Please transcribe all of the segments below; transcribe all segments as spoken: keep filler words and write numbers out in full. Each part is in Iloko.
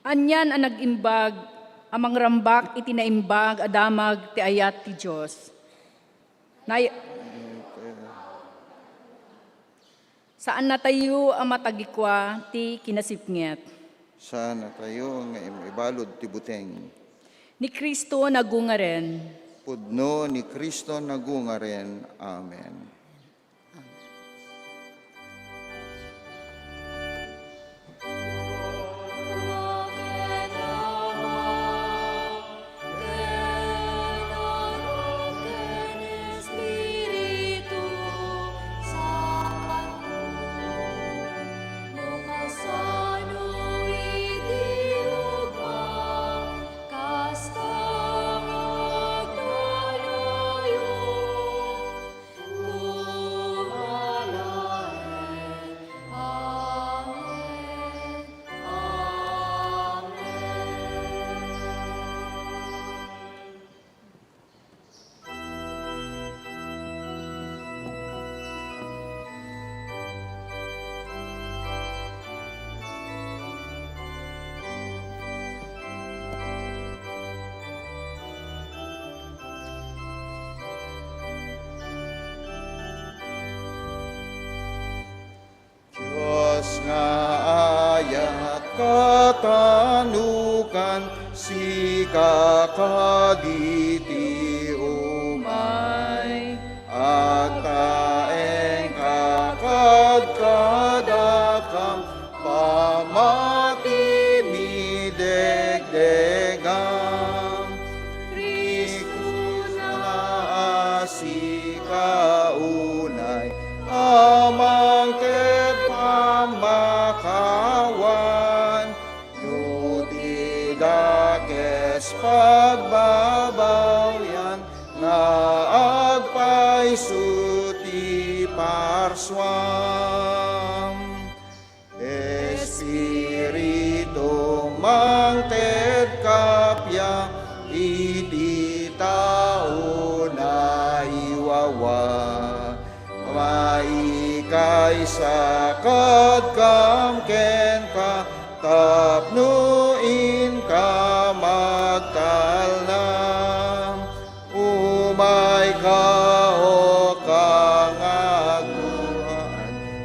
Anian a nag-imbag a mangrambak iti naimbag a damag ti ayat ti Dios. Nay-, saannatayo a matagikua ti kinasipnget. Saannatayo nga im-, ibalud ti buteng. Ni Cristo nagungaren. Pudno ni Cristo nagungaren. Amen. Dios nga ayat, katanukan, sika kaditi umay. Agtaengka kad kadakam, pamati midegdegam. Kristus nga sika unay, amangted pammakawan, no ti dakes pagbabawian, nga agpayso ti parsuam. Espiritu, mangted kappia iti tao naiwawa. Maikaysa kad kam kenka tapno inka magtalna. Umayka, O Kangatoan,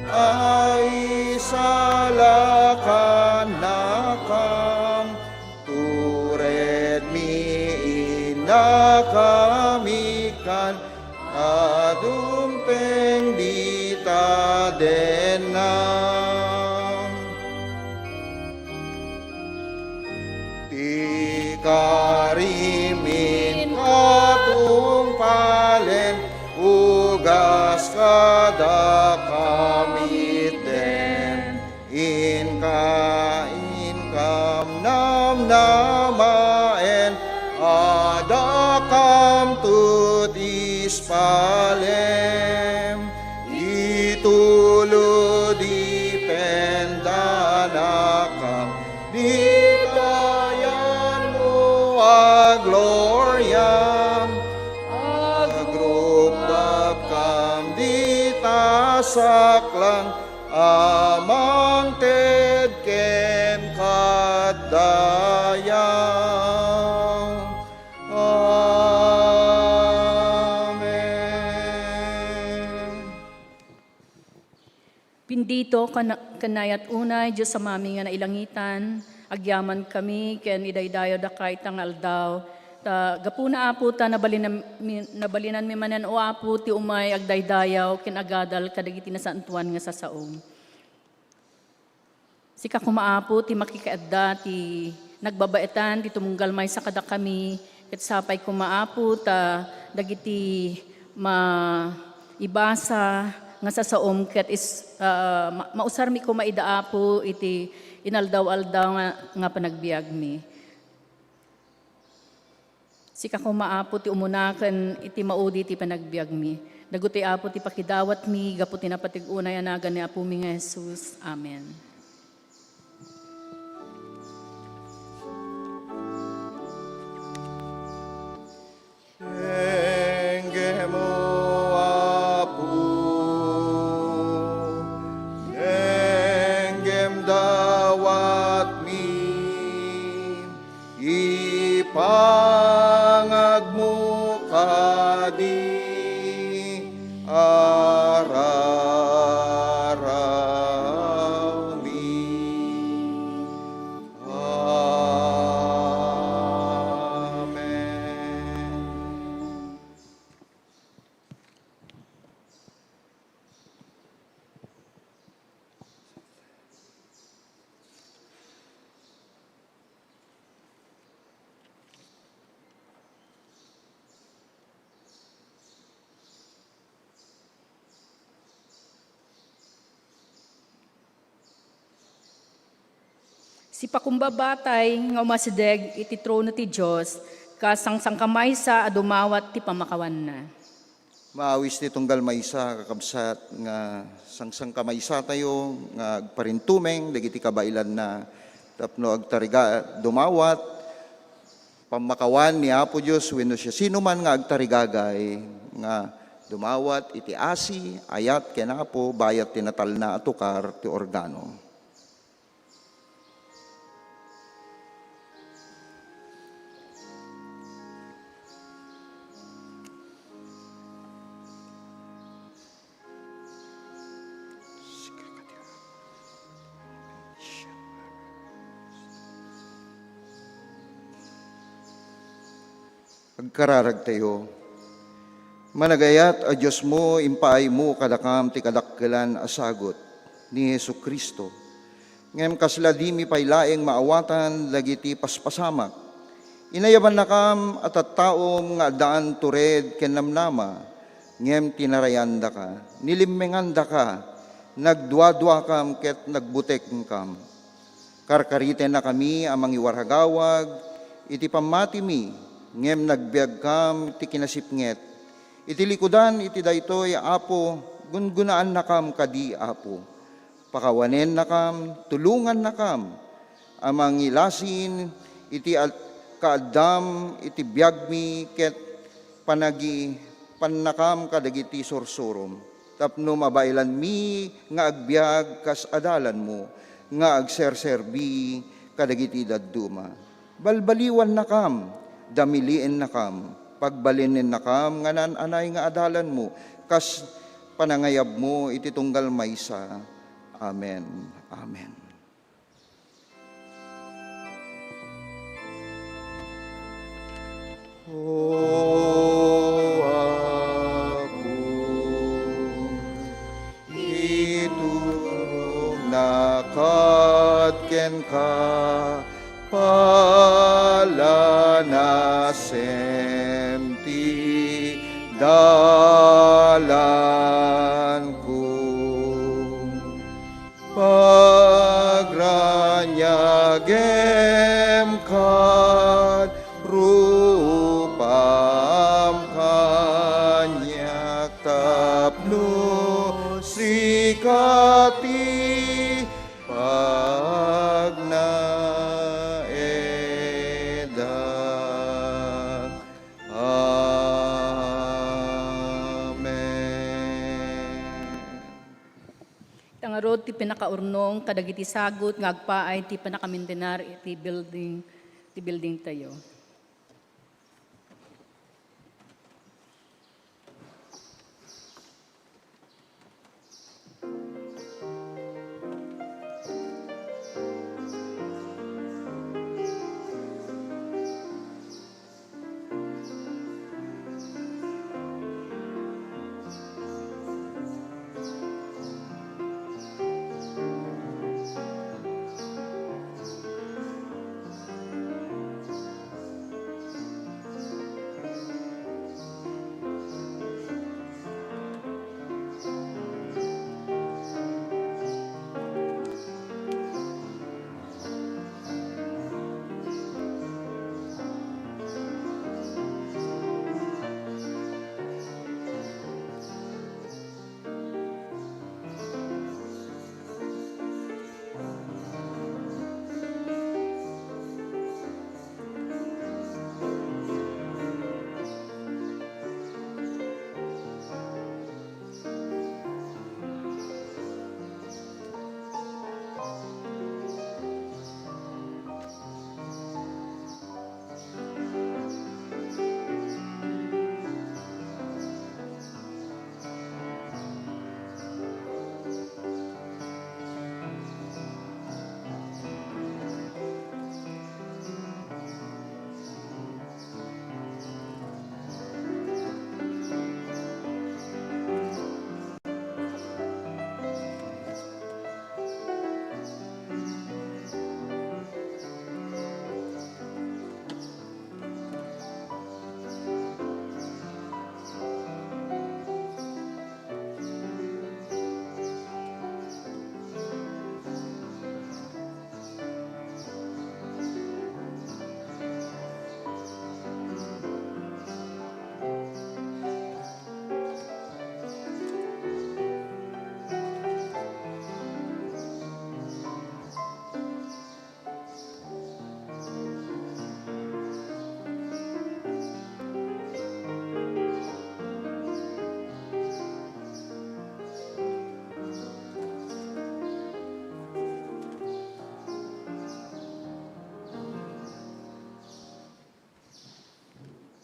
a isalakanakam, turedmi innakam ikkan, a dumteng dita dennam. Ti karim inka tungpalen, ugas kadakam itdem. Inka, inkam namnamaen, adakam tutis palem. Itulod ipendanakam dita yanmo a gloriam. Agrubabkam dita saklang a mangted kenka dayag. Amen. Bendito ken, ken naayat unay, Dios Amami nga nailangitan, agyamankami ken idaydayaw daka ita nga aldaw. Ta gapuna, Apo, ta nabalinan mi, nabalinanmi manen, O Apo, ti umay agdaydayaw ken agadal kadagiti nasantoan nga sasaom. Sika koma, Apo, ti makikaadda ti nagbabaetan ti tumunggal maysa kadakami, ket sapay koma, Apo, ta dagiti maibasa nga sasaom ket is-, ah, ma-, mausarmi koma ida, Apo, iti inaldaw-aldaw nga, nga panagbiagmi. Sika koma, Apo, ti umuna ken iti maudi ti panagbiagmi. Dagitoy, Apo, ti pakidawatmi gapu ti napateg unay a nagan ni Apomi nga Jesus. Amen. Denggem, O Apo, Araraw mi. Amen. Sipakumbabatay nga umasideg iti trono ti Dios, kas sangsangkamaysa a dumawat ti pammakawanna. Maawis ti tunggal maysa, kakabsat, nga sangsangkamaysatayo nga agparintumeng dagiti kabaelanna tapno agtariga-, dumawat pammakawan ni Apo Dios wenno siasinoman nga agtarigagay nga dumawat iti asi, ayat ken Apo bayat ti natalna a tukar ti organo. Agkararagtayo. Managayat a Diosmo, impaaymo kadakam ti kadakkelan a sagut ni Jesu-Cristo. Ngem kasla dimi pay laeng maawatan dagiti paspasamak. Inayabannakam a tattaom nga addaan tured ken namnama, ngem tinarayandaka, nilimmengandaka, nagduaduakam ket nagbutekengkam. Karkaritennakami a mangiwaragawag iti pammatimi, ngem nagbiagkam ti kinasipnget. Iti likudan iti daytoy, Apo, gungunaannakam kadi, Apo. Pakawanennakam, tulongannakam a mangilasin iti ad-, kaaddam iti biagmi ket panagipannakam kadagiti sursurom, tapno mabaelanmi nga agbiag kas adalanmo, nga agserserbi kadagiti dadduma. Balbaliwannakam, damiliennakam, pagbalinennakam nga naan-anay nga adalanmo, kas panangayabmo iti tunggal maysa. Amen. Amen. O Apo, iturongnakat kenka, palanasem ti dalanko. Pagraniagem kad rupam kaniak tapno sika ti pagnaedak. Amen. Ita ngarud ti pinakaurnong kadagiti sagut nga agpaay ti pannakamentenar iti building, ti building tayo.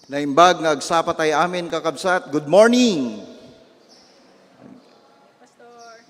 Naimbag nga agsapa tayo amin, kakabsat. Good morning!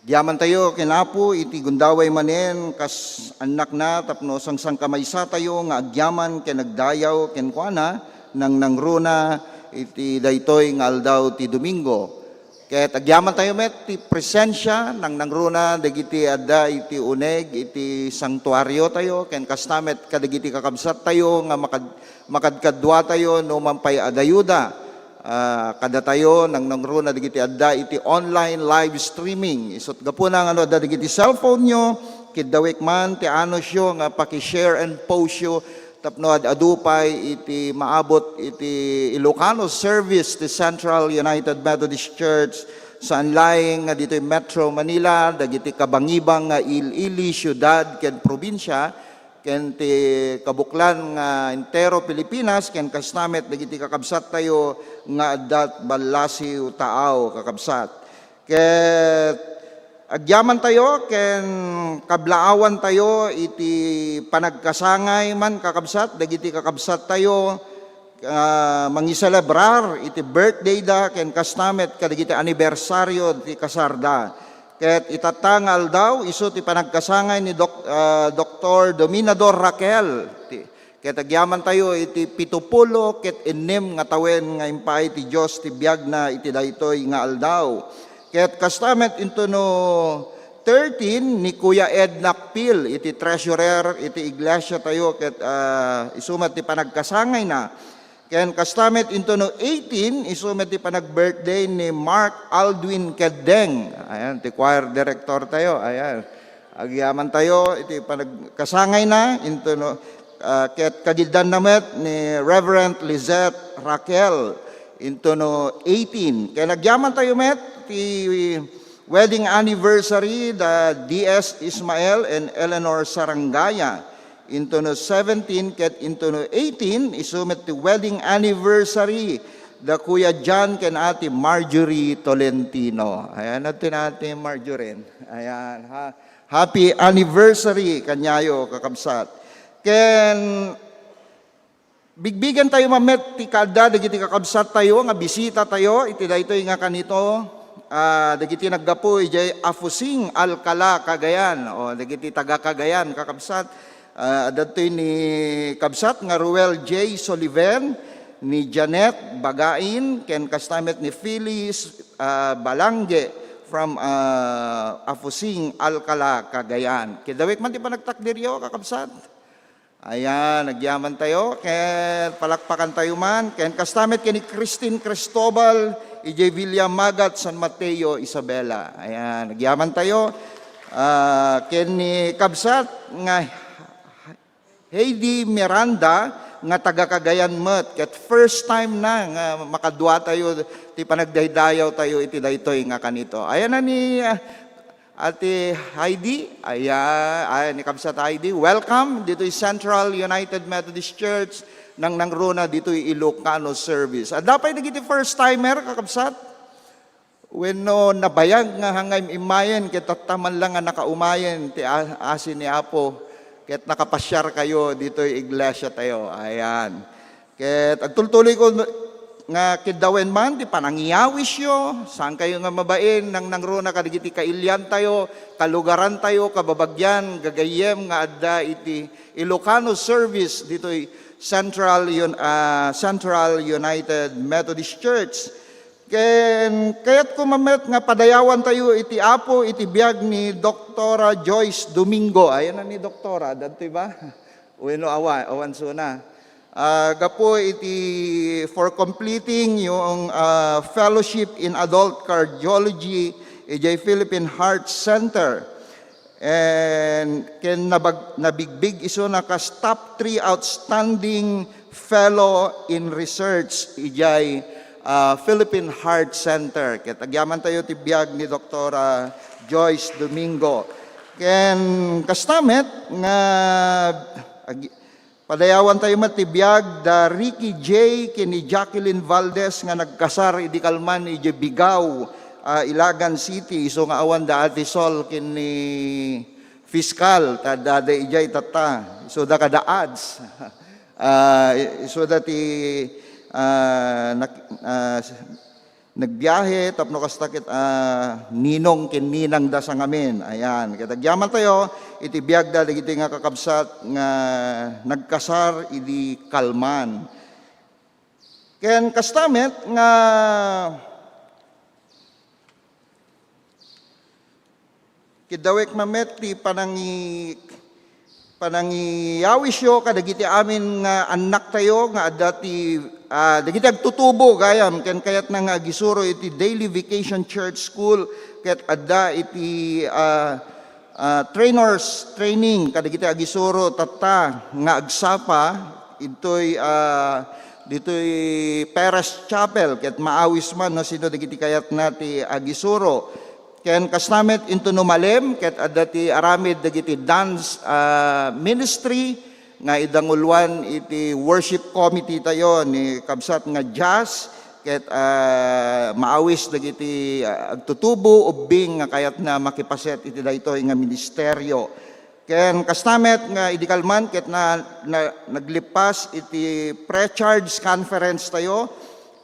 Agyaman tayo ken Apo iti gundaway manen kas annakna tapno sangsangkamaysa tayo nga agyaman ken agdayaw kenkuana nangnangruna iti daytoy nga aldaw ti Domingo. Ket agyaman tayo met ti presensia nangnangruna dagiti adda iti uneg iti santuario tayo ken kasta met kadagiti kakabsat tayo nga makad-, makadkadua tayo no man pay adayuda. Ah, kadatayo nangnangruna dagiti adda iti online live streaming. Isut' gapuna nga no adda dagiti cellphone-yo, kiddawek man ti anusyo nga paki-share and post-yo tapno ad-adu pay iti maabot iti Ilocano service ti Central United Methodist Church, saan laeng nga ditoy Metro Manila, dagiti kabangibang nga il-ili, siudad, ken probinsia, ken ti kabuklan nga entero Pilipinas, ken kasta met dagiti kakabsat tayo nga adda ballasiw taaw, kakabsat. Ket agyaman tayo ken kablaawan tayo iti panagkasangay man, kakabsat, dagiti kakabsat tayo, ah, mangiselebrar iti birthday da ken kasta met kadagiti anibersario ti kasar da. Ket itatta nga aldaw, isu ti panagkasangay ni Doc-, ah, Doktor Dominador Raquel. Ti, ket agyaman tayo iti pitupulo ket innem nga tawen nga impay ti Dios ti biagna iti daytoy nga aldaw. Ket kasta met intono thirteen ni Kuya Ed Nakpil, iti treasurer iti iglesia tayo, ket, ah, isu met ti panagkasangayna. Ken kasta met intono eighteen, isu met ti panag-birthday ni Mark Aldwin Keddeng. Ayan, ti choir director tayo. Ayan. Agyaman tayo iti panagkasangayna intono, ah, ket kagiddanna met ni Reverend Lizette Raquel intono eighteen. Ken agyaman tayo met ti wedding anniversary da D S Ismael and Eleanor Sarangaya. Intono seventeen ket intono eighteen, isu met ti wedding anniversary da Kuya John ken Ate Marjorie Tolentino. Ayan, adto ni Ate Marjorie. Ayan, ha, happy anniversary kaniayo, kakabsat. Ken bigbigen tayo man met ti kaadda dagiti kakabsat tayo nga bisita tayo iti daytoy nga kanito, ah, dagiti naggapu idiay Afusing, Alcala, Cagayan. O, dagiti taga Cagayan, kakabsat. Ah, adda ditoy ni kabsat nga Ruel J Soliven, ni Janet Bagain, ken kasta met ni Phyllis, ah, Balange from, ah, Afusing, Alcala, Cagayan. Kiddawek man ti panagtakderyo, kakabsat. Ayan, agyaman tayo, ken palakpakan tayo man, ken kasta met ken ni Christine Cristobal, idiay Villa Magat, San Mateo, Isabela. Ayan, agyaman tayo, ah, ken ni kabsat nga Heidi Miranda nga taga Cagayan met, ket first time na nga makadua tayo ti panagdaydayaw tayo iti daytoy nga kanito. Ayan na ni, ah, Ate Heidi, ayan, ayan ni kabsat Heidi. Welcome ditoy Central United Methodist Church, nangnangruna ditoy Ilocano service. Adda pay dagiti first timer, kakabsat? Wenno nabayag nga hangay immayen ket tatta man lang nga nakaumayen ti a-, asi ni Apo ket nakapasiar kayo ditoy iglesia tayo. Ayan. Ket agtultuloy ko nga kiddawen man ti panangiyawisyo, saan kayo nga mabain, nangnangruna kadagiti kailian tayo, kalugaran tayo, kababagian, gagayyem nga adda iti Ilocano service ditoy Central Un-, ah, Central United Methodist Church. Ken kayatko man met nga padayawan tayo iti Apo iti biag ni Doktora Joyce Domingo. Ayan na ni Doktora, dagtoy ba? Wenno awan, awan suna. Ah, gapu iti for completing yung, ah, fellowship in adult cardiology idiay Philippine Heart Center. And ken nabag-, nabigbig isuna kas top three outstanding fellow in research idiay, ah, Philippine Heart Center. Ket agyaman tayo ti biag ni Doktora Joyce Domingo. Ken kasta met nga ag-, padayawan tayo met ti biag da Ricky J ken ni Jacqueline Valdez nga nagkasar idi kalman idiay Bigao, ah, Ilagan City. Isu nga awan da Ate Sol ken ni Fiskal, ta dada idiay tatta. Isuda kada ads. Ah, isuda ti, ah, nak-, ah, nagbiahe tapno kasta ket, ah, ninong ken ninangda sangamin. Ayan, ket agyamantayo iti biagda dagiti nga kakabsat nga nagkasar idi kalman. Ken kasta met nga Kiddawek man met ti panangi-, panangiyawisyo kadagiti amin nga annaktayo nga adda ti, ah, dagiti agtutubo gayam ken kayatna nga agisuro iti Daily Vacation Church School ket adda iti, ah, ah, trainers training kadagiti agisuro tatta nga agsapa ditoy, ah, ditoy Perez Chapel ket maawis man no sino dagiti kayatna ti agisuro. Ken kasta met intono malem, ket adda ti aramid dagiti dance, ah, ministry nga idanguluan iti worship committee tayo ni kabsat nga Jazz, ket, ah, maawis dagiti, ah, agtutubo, ubbing nga kayatna makipaset iti daytoy nga ministerio. Ken kasta met nga idi kalman ket na, na, naglippas iti pre-charge conference tayo,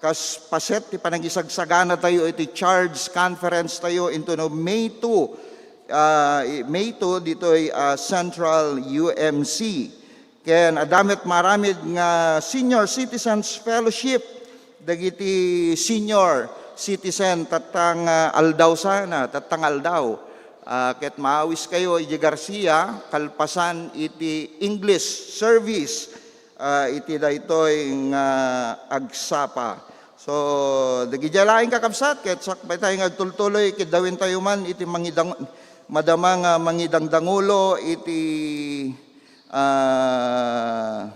kas paset ti panangisagsagana tayo iti charge conference tayo intono May two, ah, i-, May two ditoy, ah, Central U M C. Ken adda met maaramid nga Senior Citizens Fellowship dagiti senior citizen tatta nga aldaw sana, tatta nga aldaw. Ah, ket maawis kayo iti Garcia, kalpasan iti English service, ah, iti daytoy nga agsapa. So, dagiti laeng kakabsat, ket sakbay tayo nga agtultuloy, ket dawin tayo man iti mangidang-, madama nga mangidangdangulo iti, ah,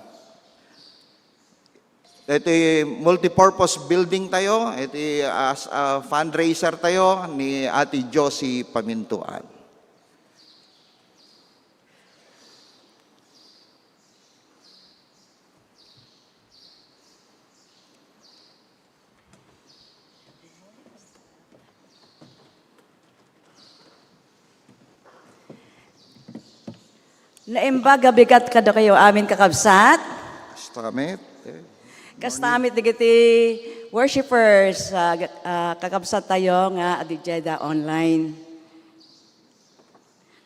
iti multipurpose building tayo, iti as a fundraiser tayo ni Ate Josie Pamintuan. Naimbag a bigat kadakayo amin, kakabsat. Kasta met, eh. Kasta met dagiti worshipers, ah, g-, ah, kakabsat tayo nga adidiay da online.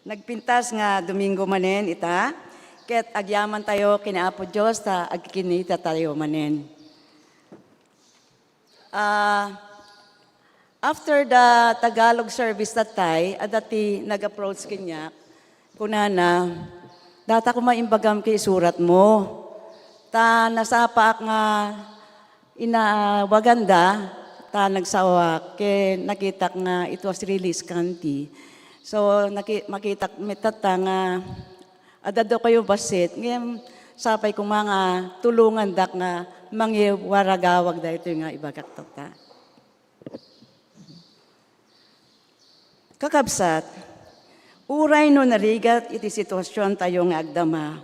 Nagpintas nga Domingo manen ita, ket agyaman tayo ken Apo Dios ta agkikinita tayo manen. Ah, after the Tagalog service that time, adda ti nag-approach kaniak, kunana, "Data koma imbagam ket isuratmo. Ta nasapaak nga inawaganda, ta nagsawak, ket nakitak nga it was really scanty." So, naki-, makitak met tatta nga adda kayo bassit, ngem sapay koma nga tulongandak nga mangiwaragawag daytoy nga ibagak tatta. Kakabsat, uray no narigat iti situasiontayo nga agdama,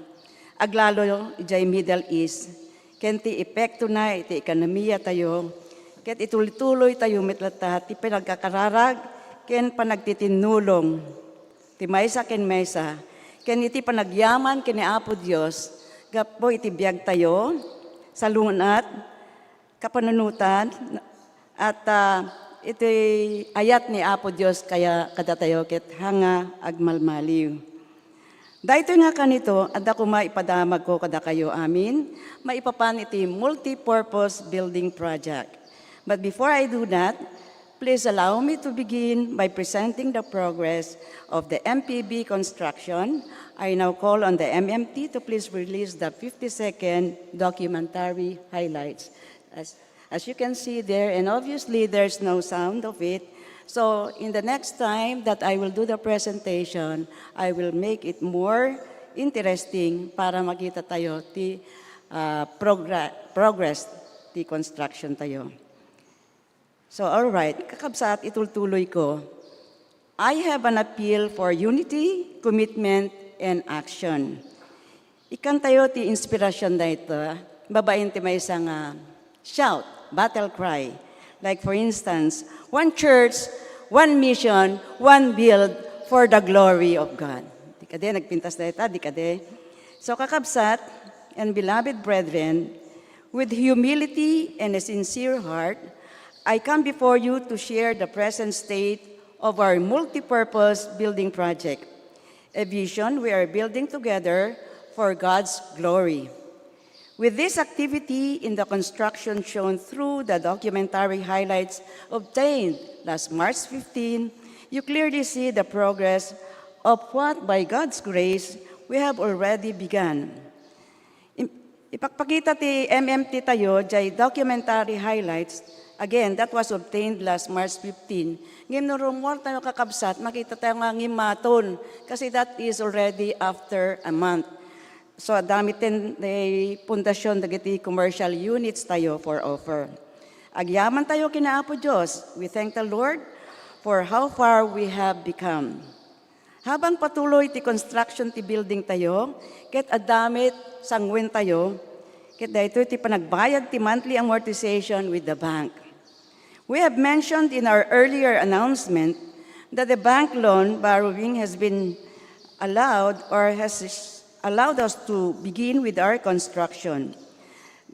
aglalo idiay Middle East, ken ti epektona iti ekonomiatayo, ket itultuloytayo met latta ti panagkakararag ken panagtitinnulong ti maysa ken maysa, ken iti panagyaman ken ni Apo Dios gapu iti biagtayo, salungat, kapanunotan, at, ah, iti ayat ni Apo Dios kaya kadatayo ket hanga agmalmaliw. Daytoy nga kanito, adda koma ipadamagko kadakayo amin, maipapan iti multi-purpose building project. But before I do that, please allow me to begin by presenting the progress of the M P B construction. I now call on the M M T to please release the fifty-second documentary highlights. As, as you can see there, and obviously there's no sound of it. So in the next time that I will do the presentation, I will make it more interesting para makita tayo ti, ah, progra-, progress ti construction tayo. So, all right, kakabsat, itultuloy ko. I have an appeal for unity, commitment, and action. Ikantayo ti inspirasyon dayta, babaen ti maysa nga shout, battle cry. Like for instance, "One church, one mission, one build for the glory of God." Di kadi, nagpintas dayta, di kadi. So, kakabsat and beloved brethren, With humility and a sincere heart, I come before you to share the present state of our multipurpose building project, a vision we are building together for God's glory. With this activity in the construction shown through the documentary highlights obtained last March fifteen, you clearly see the progress of what by God's grace we have already begun. Im-, ipakpakita ti M M T tayo jay documentary highlights. Again, that was obtained last March fifteen. Ngem no rummuar tayo, kakabsat, makita tayo nga ngimmaton, kasi that is already after a month. So, adda met ti pundasyon dagiti commercial units tayo for offer. Agyaman tayo ken Apo Dios. We thank the Lord for how far we have become. Habang patuloy ti construction ti building tayo, ket adda met sanguen tayo, ket daytoy ti panagbayad ti monthly amortization with the bank. We have mentioned in our earlier announcement that the bank loan borrowing has been allowed or has allowed us to begin with our construction.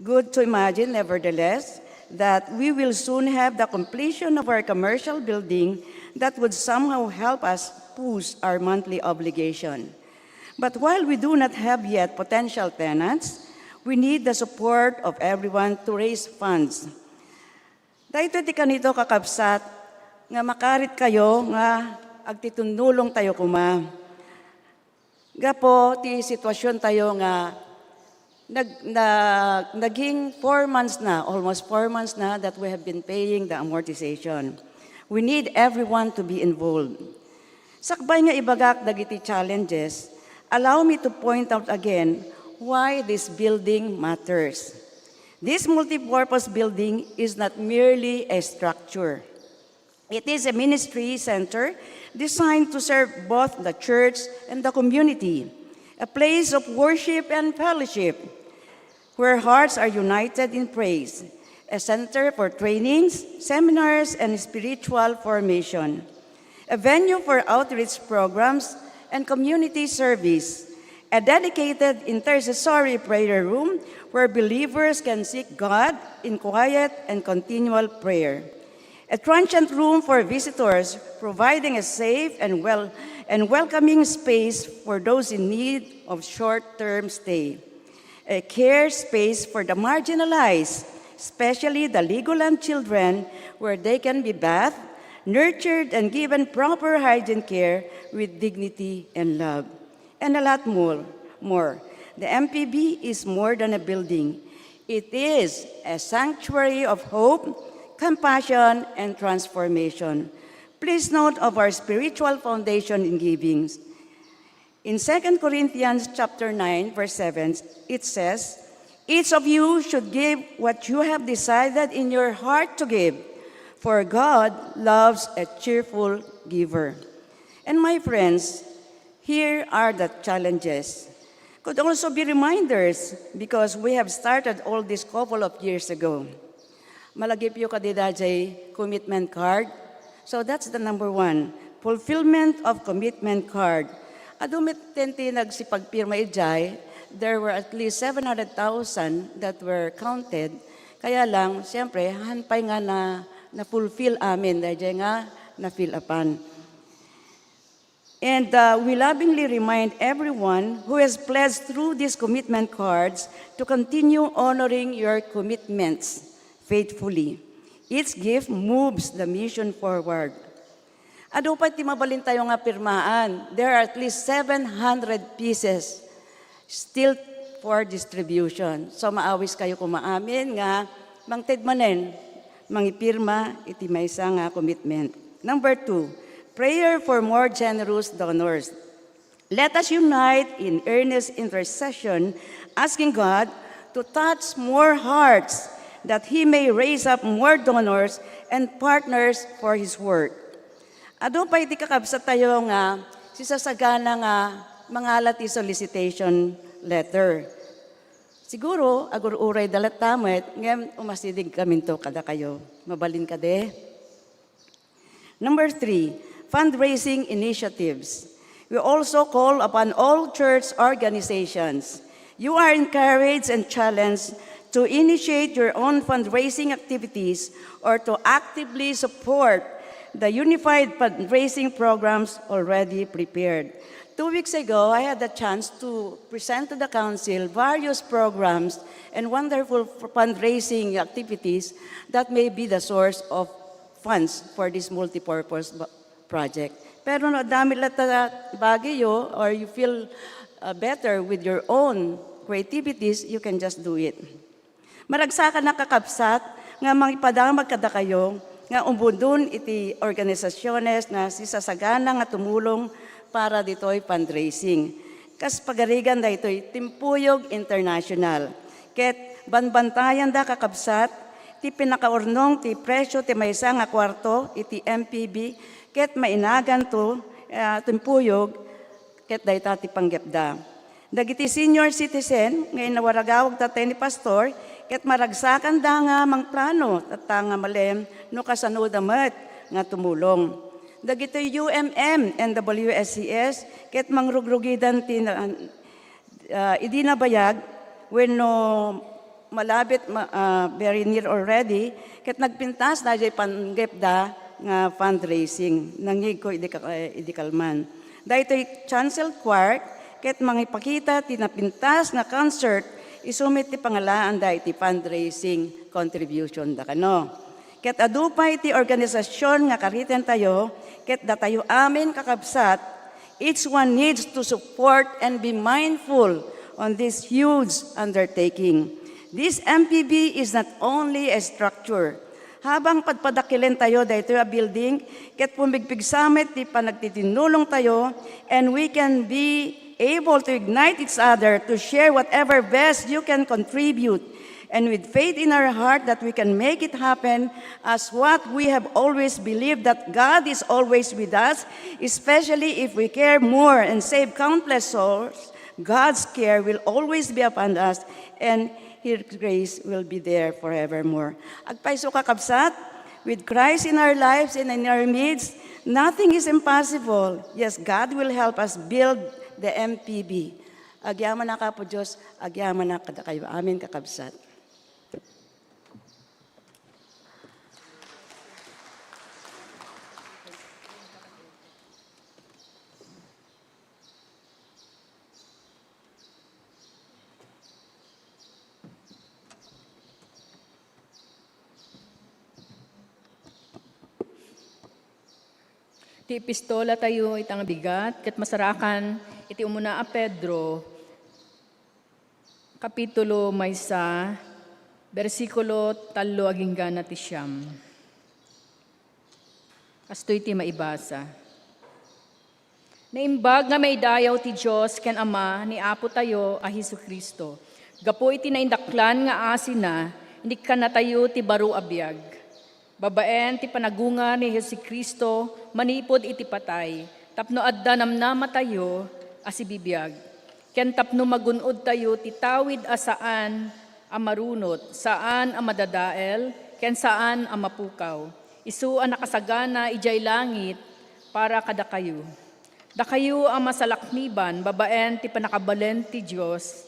Good to imagine, nevertheless, that we will soon have the completion of our commercial building that would somehow help us push our monthly obligation. But while we do not have yet potential tenants, we need the support of everyone to raise funds. Daytoy ti kanito, kakabsat, nga makarit kayo nga agtitinnulong tayo koma. Gapu ti sitwasyon tayo nga nag-, na-, naging four months na, almost four months na that we have been paying the amortization. We need everyone to be involved. Sakbay nga ibagak dagiti challenges, allow me to point out again why this building matters. This multipurpose building is not merely a structure. It is a ministry center designed to serve both the church and the community, a place of worship and fellowship where hearts are united in praise, a center for trainings, seminars, and spiritual formation, a venue for outreach programs and community service, a dedicated intercessory prayer room where believers can seek God in quiet and continual prayer, a transient room for visitors, providing a safe and well and welcoming space for those in need of short-term stay, a care space for the marginalized, especially the Legoland children, where they can be bathed, nurtured, and given proper hygiene care with dignity and love. And a lot more. More. The M P B is more than a building. It is a sanctuary of hope, compassion, and transformation. Please note of our spiritual foundation in givings. In Second Corinthians chapter nine, verse seven, it says, "Each of you should give what you have decided in your heart to give, for God loves a cheerful giver." And my friends, here are the challenges. Could also be reminders because we have started all this couple of years ago. Malagipyo kadi dayjay commitment card? So that's the number one, fulfillment of commitment card. Adu met ti nagsipagpirma idiay, there were at least seven hundred thousand that were counted. Kaya lang, siyempre, han pay nga na, na-fulfill amin, dayjay nga na-fill upan. And, uh, we lovingly remind everyone who has pledged through these commitment cards to continue honoring your commitments faithfully. Each gift moves the mission forward. Adu pay ti mabalin tayo nga pirmaan. There are at least seven hundred pieces still for distribution. So, maawis kayo koma amin nga mangted manen, mangipirma iti maysa nga commitment. Number two, prayer for more generous donors. Let us unite in earnest intercession, asking God to touch more hearts that He may raise up more donors and partners for His work. Adu pay ti kakabsat tayo nga sisasagana nga mangala ti solicitation letter. Siguro, agur-uray da latta met, ngem umasideg kaminto kadakayo. Mabalin kadi? Number three, fundraising initiatives. We also call upon all church organizations. You are encouraged and challenged to initiate your own fundraising activities or to actively support the unified fundraising programs already prepared. Two weeks ago, I had the chance to present to the council various programs and wonderful fundraising activities that may be the source of funds for this multipurpose project. Pero no adda met latta bagiyo, or you feel uh, better with your own creativities, you can just do it. Maragsakan a kakabsat nga mangipadamag kadakayo nga umbudon iti organisasiones nga sisasagana nga tumulong para ditoy fundraising. Kas pagarigan daytoy Timpuyog International. Ket banbantayanda kakabsat ti pinakaurnong ti presyo ti maysa nga kuarto iti M P B ket mainaganto, ah, Timpuyog ket dayta ti panggepda. Dagiti senior citizen nga inawaragawag tatta ni pastor ket maragsakanda nga mangplano tatta nga malem no kasanoda met nga tumulong. Dagiti U M M and W S C S ket mangrugrugidan ti na-, ah, idi nabayag wenno malabit ma-, ah, very near already, ket nagpintas daydiay panggepda nga fundraising. Nangngegko idi ka-, eh, idi kalman. Daytoy Chancel Choir ket mangipakita ti napintas nga concert isu met ti pangalaanda iti fundraising contribution da kano. Ket adu pay ti organisasion nga karitentayo, ket datayo amin kakabsat, each one needs to support and be mindful on this huge undertaking. This M P B is not only a structure. Habang padpadakkelentayo daytoy a building, ket pumigpigsa met ti panagtitinnulongtayo, and we can be able to ignite each other to share whatever best you can contribute. And with faith in our heart that we can make it happen, as what we have always believed, that God is always with us, especially if we care more and save countless souls, God's care will always be upon us, and His grace will be there forevermore. Agpayso, kakabsat, with Christ in our lives and in our midst, nothing is impossible. Yes, God will help us build the M P B. Agyamanak, Apo Dios, agyamanak kadakayo amin, kakabsat. Ti epistolatayo ita nga bigat ket masarakan iti umuna a Pedro, kapitulo maysa, bersikulo tallo agingga na ti siam. Kastoy ti maibasa. Naimbag nga maidayaw ti Dios ken Ama ni Apotayo a Jesu-Cristo. Gapu iti naindaklan nga asina, inikkannatayo ti baro a biag. Babaen ti panagungar ni Jesu-Cristo manipud iti patay, tapno adda namnamatayo a sibibiag, ken tapno magun-odtayo ti tawid a saan a marunot, saan a madadael, ken saan a mapukaw. Isu a nakasagana idiay langit para kadakayo. Dakayo a masalakniban babaen ti pannakabalen ti Dios,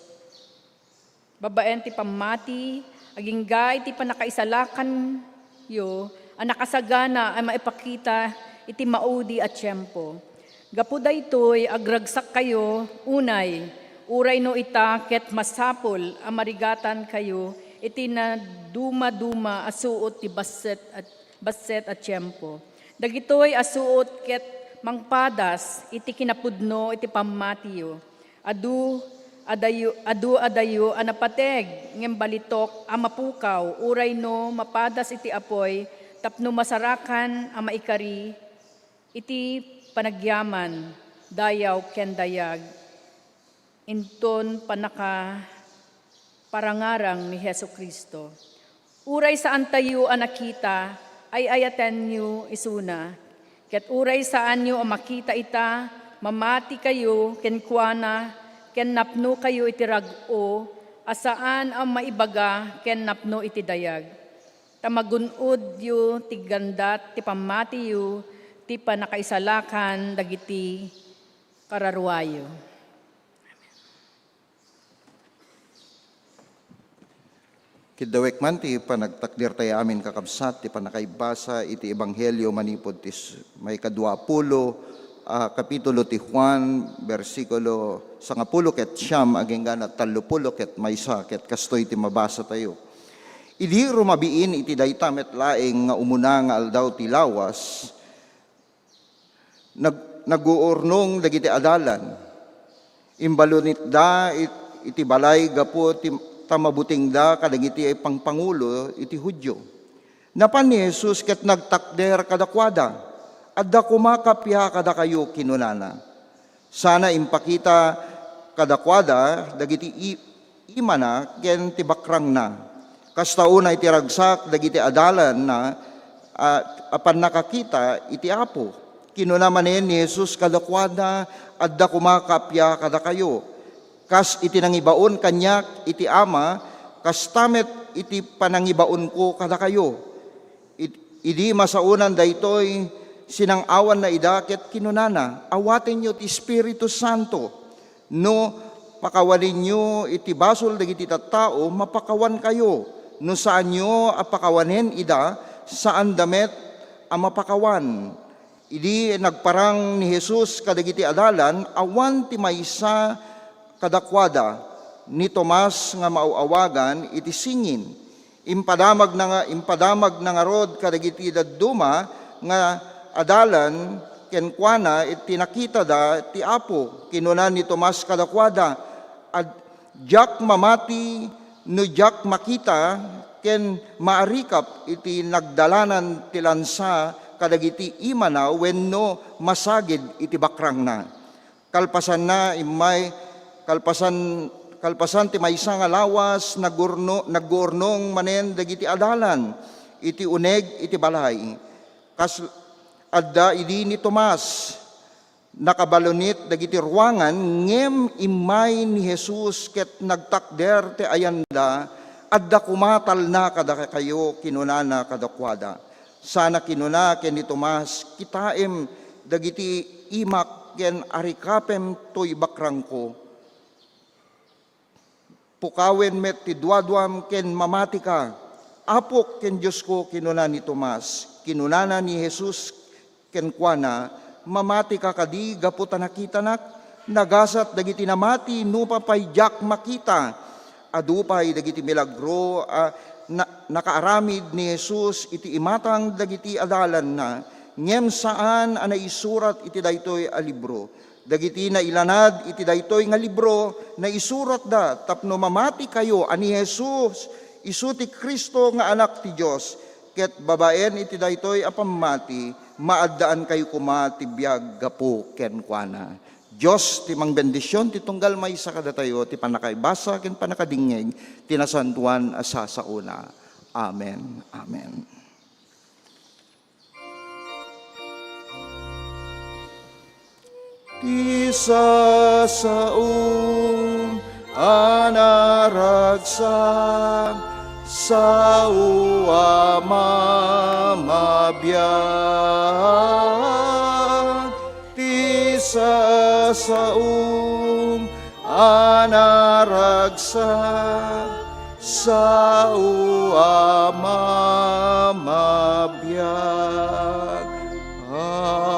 babaen ti pammati, agingga iti pannakaisalakanyo a nakasagana a maipakita iti maudi a tiempo. Gapu daytoy, agragsakkayo unay, uray no ita ket masapul a marigatankayo iti nadumaduma a suot ti bassit a, bassit a tiempo. Dagitoy a suot ket mangpadas iti kinapudno iti pammatiyo. Adu adayo, adu adayo a napateg ngem balitok a mapukaw uray no mapadas iti apuy tapno masarakan a maikari iti panagyaman, dayaw ken dayag inton pannakaparangarang ni Jesu-Cristo. Uray saantayo a nakita, ay-ayatenyo isuna. Ket uray saanyo a makita ita, mamatikayo kenkuana, ken napnokayo iti rag-o a saan a maibaga ken napno iti dayag. Ta magun-odyo ti gandat ti pammatiyo ti pannakaisalakan dagiti kararuayo. Idawek man ti panagtakder tayo amin, kakabsat, ti pannakaibasa iti Ebanghelio manipud ti s-, maikadua pulo a kapitulo ti Juan, bersikulo sangapulo ket siam agingga na tallopulo ket maysa, ket kastoy ti mabasa tayo. Idi rumabiin iti dayta met laeng nga umuna nga aldaw ti lawas, nag-, naguurnong dagiti adalan. Imbalunitda it-, iti balay gapu ti, ta mabutingda kadagiti pangpangulo iti Judio. Napan ni Jesus ket nagtakder kadakuada. "Adda koma kappia kadakayo," kinunana. Sana impakita kadakuada dagiti i-, imana ken ti bakrangna. Kasta unay ti ragsak dagiti adalanna a, a pannakakita iti Apo. Kinuna manen ni Jesus kadakuada, "Adda koma kappia kadakayo. Kas iti nangibaon kaniak iti Ama, kasta met iti panangibaonko kadakayo." Id-, idi masaonan daytoy, sinang-awanna ida ket kinunana, "Awatenyo ti Espiritu Santo. No pakawanenyo iti basol dagiti tattao, mapakawankayo. No saanyo a pakawanen ida, saanda met a mapakawan." Idi nagparang ni Jesus kadagiti adalan, awan ti maysa kadakuada, ni Tomas nga maaw-awagan iti Singin. Impadamagna nga, impadamagna ngarud kadagiti dadduma nga adalan kenkuana iti nakitada ti Apo. Kinuna ni Tomas kadakuada, "Ad-, diak mamati no diak makita ken maarikap iti nagdalanan ti lansa kadagiti imana wenno masagid iti bakrangna." Kalpasanna, immay, kalpasan, kalpasan ti maysa nga lawas, nagurno-, nagguurnong manen dagiti adalan iti uneg iti balay. Kas adda idi ni Tomas, nakabalunit dagiti ruangan, ngem immay ni Jesus ket nagtakder ti ayanda, "Adda koma talna kadakayo," kinunana kadakuada. Sana kinuna ken ni Tomas, "Kitaem dagiti imak ken arikapem toy bakrangko. Pukawen met ti duaduam ken mamatika." "Apok ken Diosko," kinuna ni Tomas. Kinunana ni Jesus kenkuana, "Mamatika kadi gapu ta nakitanak? Nagasat dagiti namati nupay diak makita." Adu pay dagiti milagro a na-, nakaaramid ni Jesus iti imatang dagiti adalanna, ngem saan a naisurat iti daytoy a libro. Dagiti nailanad iti daytoy nga libro, naisuratda tapno mamatikayo a ni Jesus isu ti Cristo nga Anak ti Dios, ket babaen iti daytoy a pammati, maaddaankayo koma ti biag gapu kenkuana. Dios ti mangbendision ti tunggal maysa kadatayo ti pannakaibasa ken pannakadingngeg ti nasantoan a sasaona. Amen. Amen. Ti sasaom a naragsak, sao a mamabiag. Ti sasaom a naragsak, sao a mamabiag. Amen.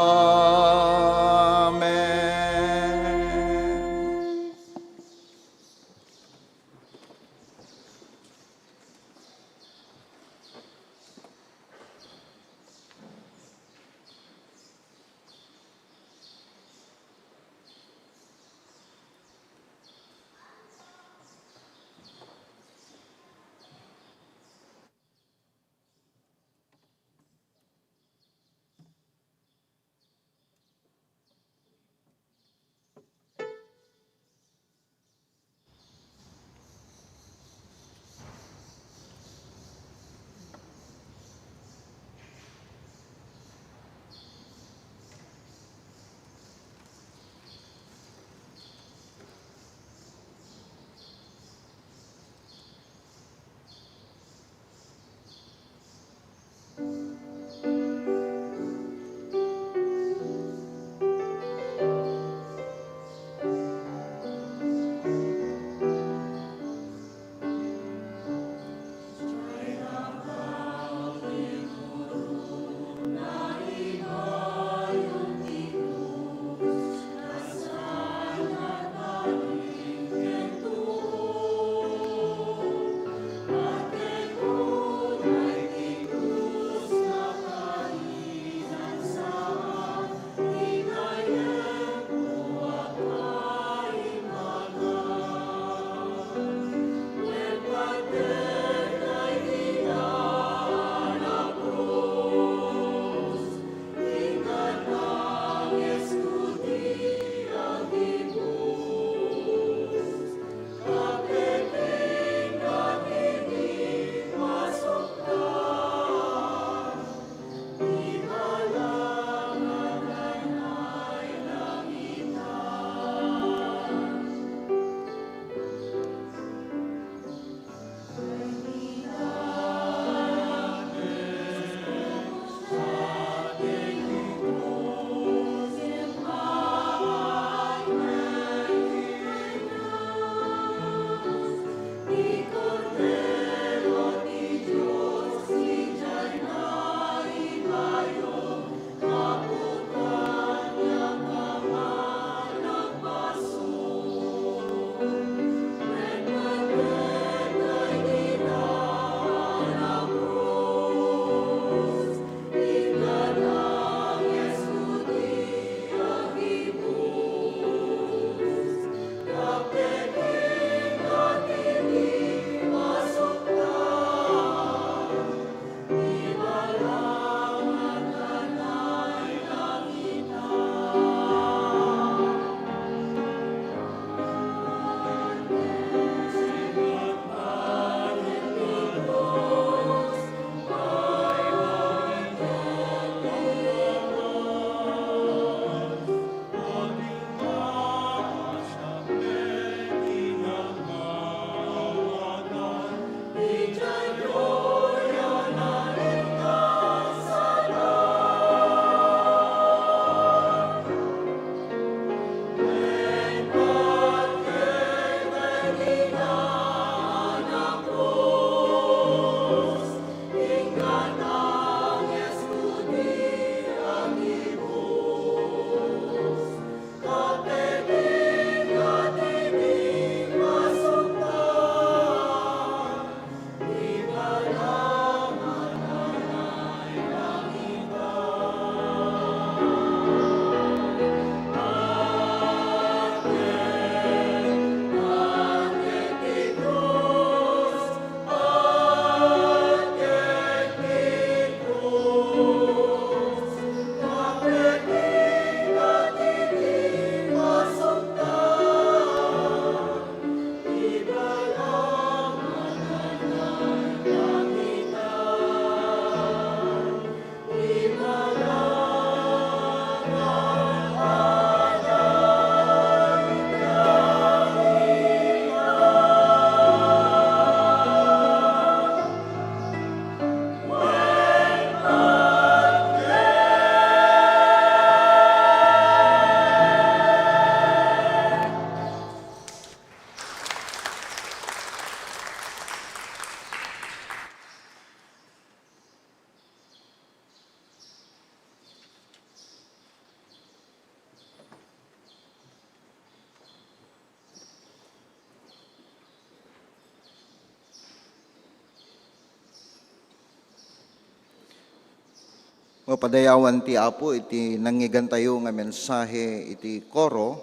Padayawan ti Apo iti nangngegantayo nga mensahe iti koro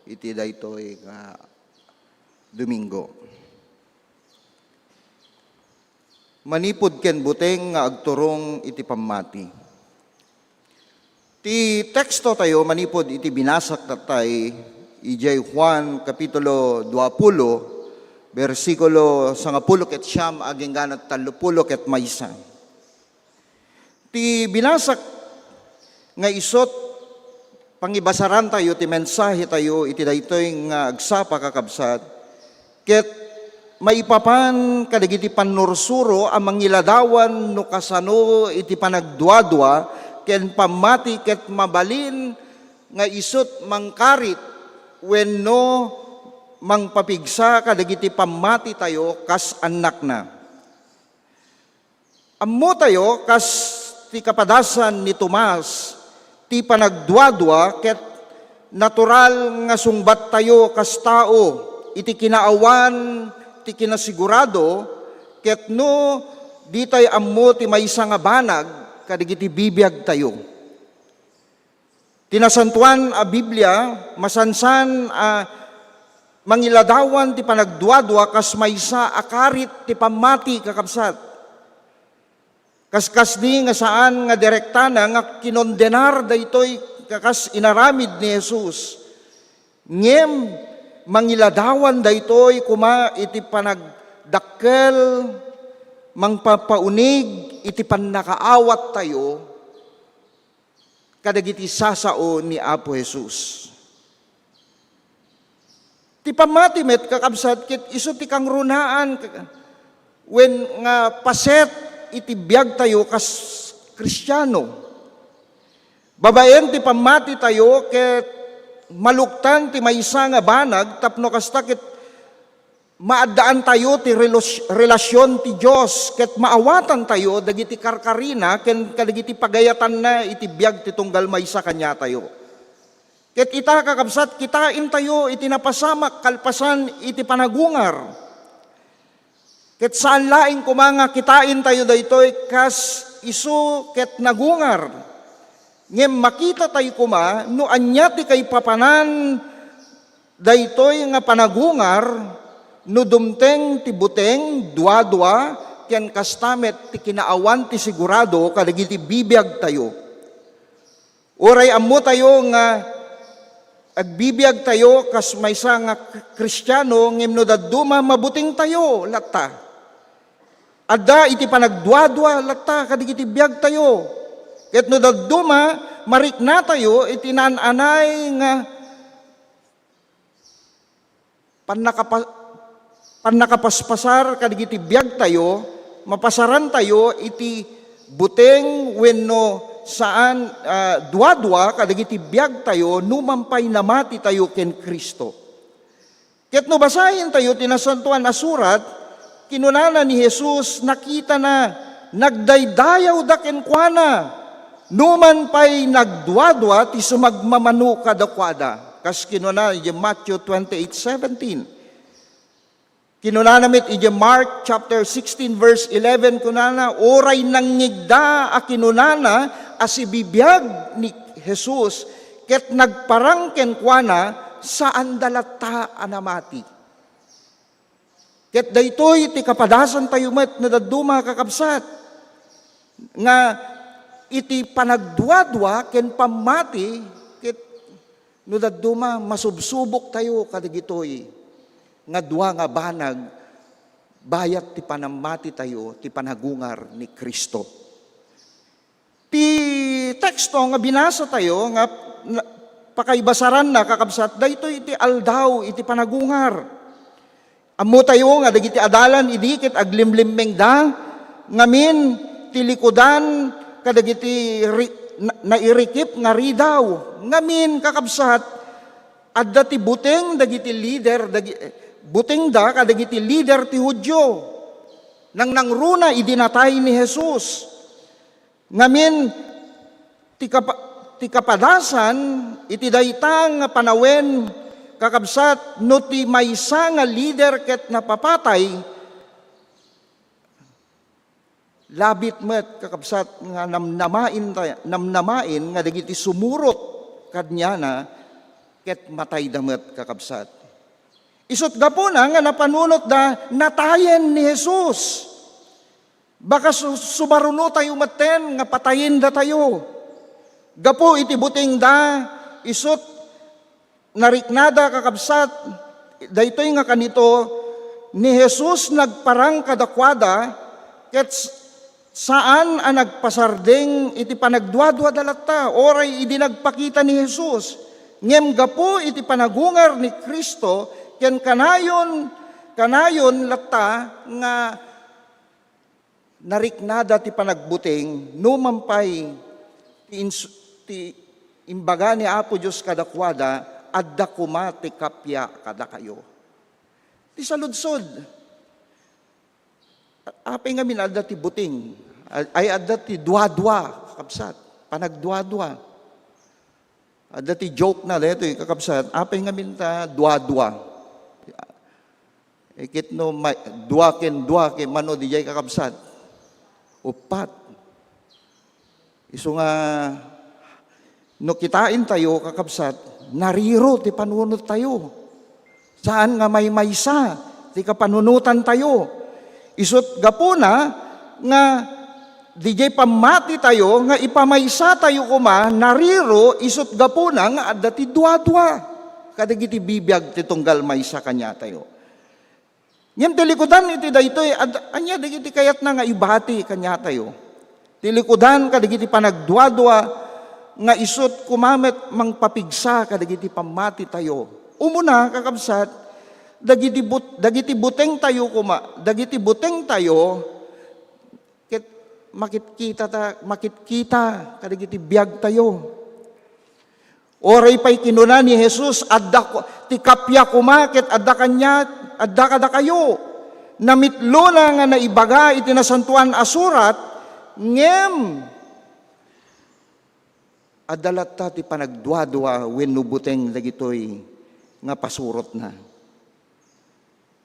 iti daytoy nga Domingo. Manipud ken buteng nga agturong iti pammati. Ti teksto tayo manipud iti binasak tattay, idiay Juan kapitulo dua pulo, bersikulo sangapulo ket siam agingga tallo pulo ket maysa. Ti binasak nga isut' pangibasaran tayo ti mensahe tayo iti daytoy nga agsapa, kakabsat, ket maipapan kadagiti pannursuro a mangiladawan no kasano iti panagduadua ken pammati ket mabalin nga isut' mangkarit wenno mangpapigsa kadagiti pammati tayo kas annakna. Ammotayo, kas ti kapadasan ni Tomas, ti panagduadua ket natural nga sungbattayo kas tao iti kinaawan ti kinasigurado, ket no ditay ammo ti maysa nga banag kadagiti bibiagtayo. Ti Nasantoan a Biblia, masansan a mangiladawan ti panagduadua kas maysa a karit ti pammati, kakabsat. Kaskasdi nga saan nga direktana nga kinondenar daytoy kas inaramid ni Jesus. Ngem mangiladawan daytoy koma iti panagdakkel, mangpapaunig iti pannakaawattayo kadagiti sasao ni Apo Jesus. Ti pammati met, kakabsat, ket isu ti kangrunaan wen nga paset iti biagtayo kas Kristiano. Babaen ti pammatitayo ket maluktan ti maysa nga banag tapno kasta ket maaddaantayo ti relos-, relasyon ti Dios ket maawatantayo dagiti karkarina ken kadagiti pagayatanna iti biag ti tunggal maysa kaniatayo. Ket ita, kakabsat, kitaentayo iti napasamak kalpasan iti panagungar. Ket saan laeng koma nga kitaentayo daytoy kas isu ket nagungar. Ngem makitatayo koma no ania ti kaipapanan daytoy nga panagungar no dumteng ti buteng, duadua, ken kasta met ti kinaawan ti sigurado kadagiti bibiagtayo. Uray ammotayo nga agbibiagtayo kas maysa nga Kristiano, ngem no dadduma, mabutengtayo latta. Adda iti panagduadua latta kadagiti biagtayo. Ket no dadduma, mariknatayo iti naan-anay nga pannakapa-, pannakapaspasar kadagiti biagtayo, mapasarantayo iti buteng wenno saan, ah, duadua kadagiti biagtayo no man pay namatitayo ken Cristo. Ket no basahentayo ti Nasantoan a Surat, kinunana ni Jesus, nakitana, nagdaydayawda kenkuana, no man pay nagduadua ti sumagmamano kadakuada. Kas kinuna idiay Matthew twenty-eight seventeen. Kinunana met idiay Mark chapter sixteen verse eleven, kunana, uray nangngegda a kinunana a sibibiag ni Jesus ket nagparang kenkuana, saanda latta a namati. Ket daytoy ti kapadasantayo met no dadduma, kakabsat, nga iti panagduadua ken pammati, ket no dadduma, masubsuboktayo kadagitoy nga dua nga banag bayat ti panammatitayo, ti panagungar ni Cristo. Ti teksto nga binasatayo nga na-, pakaibasaranna, kakabsat, daytoy iti aldaw iti panagungar. Ammotayo nga dagiti adalan idi ket aglimlimmengda, ngamin ti likudan kadagiti ri-, na-, nairikip nga ridaw. Ngamin, kakabsat, adda ti buteng dagiti lider, dagi-, butengda kadagiti lider ti Judio. Nangnangruna idi natay ni Jesus. Ngamin, ti kapa-, ti kapadasan iti dayta nga panawen, kakabsat, no ti maysa nga lider ket napapatay, Labit met, kakabsat, nga namnamain ta-, namnamain nga dagiti sumurot kaniana ket matayda met, kakabsat. Isut' gapuna nga napanunotda, natayen ni Jesus. Baka su-, sumarunotayo metten nga patayen datayo. Gapu iti butengda, isut' nariknada, kakabsat, daytoy nga kanito, ni Jesus nagparang kadakuada, ket s-, saan a nagpasardeng iti panagduaduada latta, uray idi nagpakita ni Jesus. Ngem gapu iti panagungar ni Cristo, ken kanayon, kanayon latta nga nariknada ti panagbuteng, numan pay ti ins-, ti imbaga ni Apo Dios kadakuada, "Adda koma ti kappia kadakayo." Ti saludsod, apay ngamin adda ti buteng? Ay, adda ti duadua, kakabsat. Panagduadua. Adda ti joke na daytoy, kakabsat, apay ngamin ta duadua? Ikit no may, dua ken dua ket mano diay, kakabsat? Uppat. Isu nga, no kitaentayo, kakabsat, nariro ti panunottayo. Saan nga maymaysa ti kapanunotantayo. Isut' gapuna nga didiay pammatitayo nga ipamaysatayo koma nariro, isut' gapuna nga adda ti duadua kadagiti bibiag ti tunggal maysa kaniatayo. Ngem ti likudan iti daytoy, ad-, ania dagiti kayatna nga ibati kaniatayo? Ti likudan kadagiti panagduadua nga isut' koma met mangpapigsa kadagiti pammatitayo. Umuna, kakabsat, dagiti but-, dagiti butengtayo koma, dagiti butengtayo, ket makitkita ta, makitkita kadagiti biagtayo. Uray pay kinuna ni Jesus, "Adda ko-, ti kappia koma ket adda kaniat, adda kadakayo." Namitlona nga naibaga iti Nasantoan a Surat, ngem adda latta ti panagduadua wenno buteng dagitoy nga pasurotna.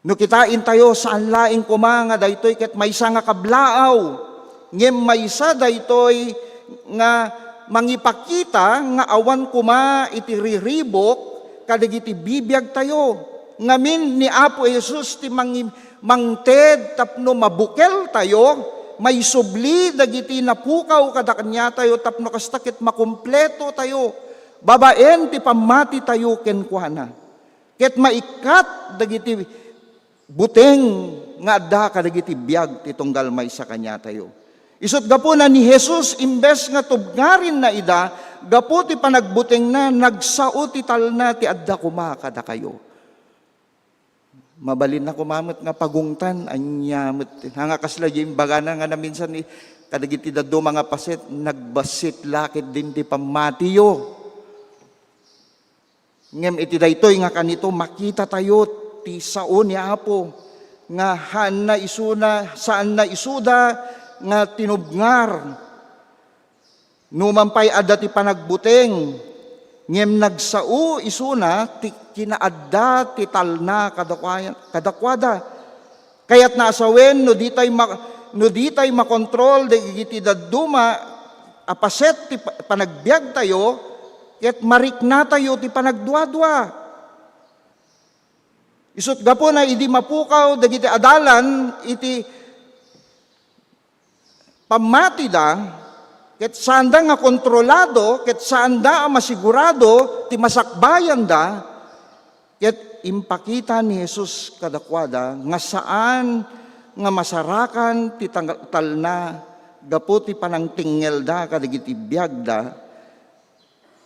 No kitaentayo, saan laeng koma nga daytoy ket maysa nga kablaaw, ngem maysa daytoy nga mangipakita nga awan koma iti riribuk kadagiti bibiagtayo. Ngamin, ni Apo Jesus ti mangi-, mangted tapno mabukeltayo, maisubli dagiti napukaw kada kaniatayo tapno kasta ket makompletotayo babaen ti pammatitayo kenkuana. Ket maikkat dagiti buteng nga adda kadagiti biag ti tunggal maysa kaniatayo. Isut' gapuna ni Jesus, imbes nga tubngarenna ida, gapu ti panagbutengna, nagsao ti talna ti adda koma kadakayo. Mabalinna koma met nga pagungtan, ania met, nga kasla diay imbagana nga naminsan ni, kadagiti dadduma nga paset, "Nagbassit la ketdin ti pammatiyo." Ngem iti daytoy nga kanito, makitatayo ti sao ni Apo nga haanna isuna, saanna isuda nga tinubngar. Numan pay adda ti panagbuteng, ngem nagsao isuna ti kinaadda ti talna kadakua-, kadakuada. Kayatna a sawen, no ditay ma-, no ditay makontrol dagiti dadduma a paset ti pa-, panagbiagtayo, ket mariknatayo ti panagduadua. Isut' gapuna idi mapukaw dagiti adalan iti pammatida, ket saanda nga kontrolado, ket saanda a masigurado ti masakbayanda, ket impakita ni Jesus kadakuada nga saan nga masarakan ti tang-, talna gapu ti panangtengngelda kadagiti biagda,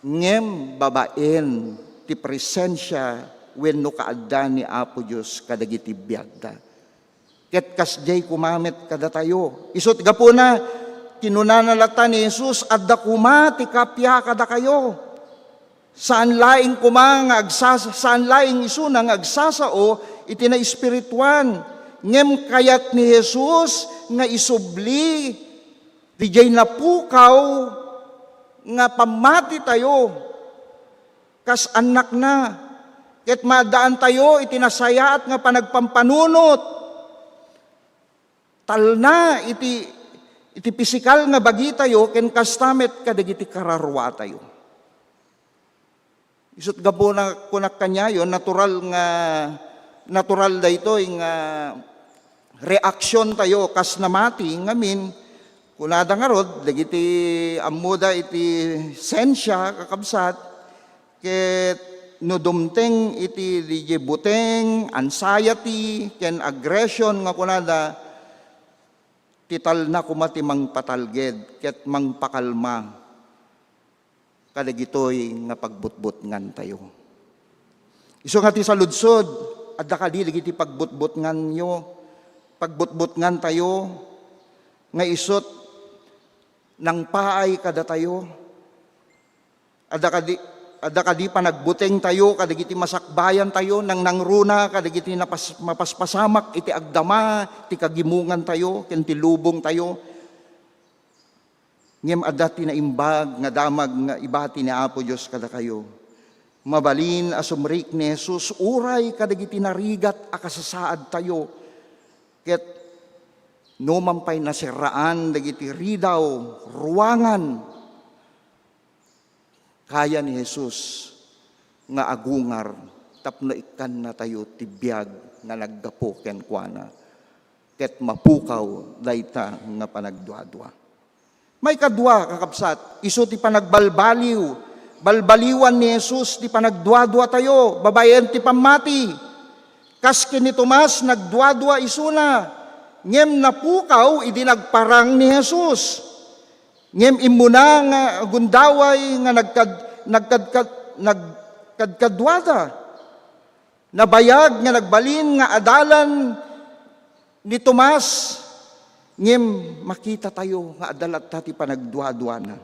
ngem babaen ti presensia wenno kaadda ni Apo Dios kadagiti biagda. Ket kasdiay koma met kadatayo. Isut' gapuna, kinunana latta ni Jesus, "Adda koma ti kappia kadakayo." Saan laeng koma nga agsas-, saan laeng isuna nga agsasao iti naespirituan, ngem kayat ni Jesus nga isubli diay napukaw nga pammatitayo kas annakna, ket maaddaantayo iti nasayaat nga panagpampanunot. Talna iti iti pisikal nga bagitayo ken kasta met kadagiti kararuatayo. Isut' gapuna kunak kaniayo, natural nga, natural daytoy nga reaksiontayo kas namati, ngamin, kunada ngarud, dagiti ammoda iti sensia, kakabsat, ket no dumteng iti didiay buteng, anxiety, ken aggression nga kunada, ti talna koma ti mangpatalged ket mangpakalma kadagitoy nga pagbutbutngantayo. Isu nga ti saludsod, adda kadi dagiti pagbutbutnganyo, pagbutbutngantayo nga isut' nangpaay kadatayo? Adda kadi, adda kadi panagbutengtayo kadagiti masakbayantayo, nangnangruna kadagiti napas-, mapaspasamak iti agdama ti kagimongantayo ken ti lubongtayo? Ngem adda ti naimbag nga damag nga ibati ni Apo Dios kadakayo. Mabalin a sumrek ni Jesus uray kadagiti narigat a kasasaadtayo, ket numan pay naserraan dagiti ridaw, ruangan, kaya ni Jesus nga agungar tapno ikkannatayo ti biag nga naggapu kenkuana, ket mapukaw dayta nga panagduadua. Maikadua, kakabsat, isu ti panagbalbaliw. Balbaliwan ni Jesus ti panagduaduatayo babaen ti pammati. Kas ken ni Tomas, nagduadua isuna, ngem napukaw idi nagparang ni Jesus. Ngem immuna nga agundaway nga nagkad-, nagkadkad-, nagkadkaduada. Nabayag nga nagbalin nga adalan ni Tomas, ngem makitatayo nga adda latta ti panagduaduana.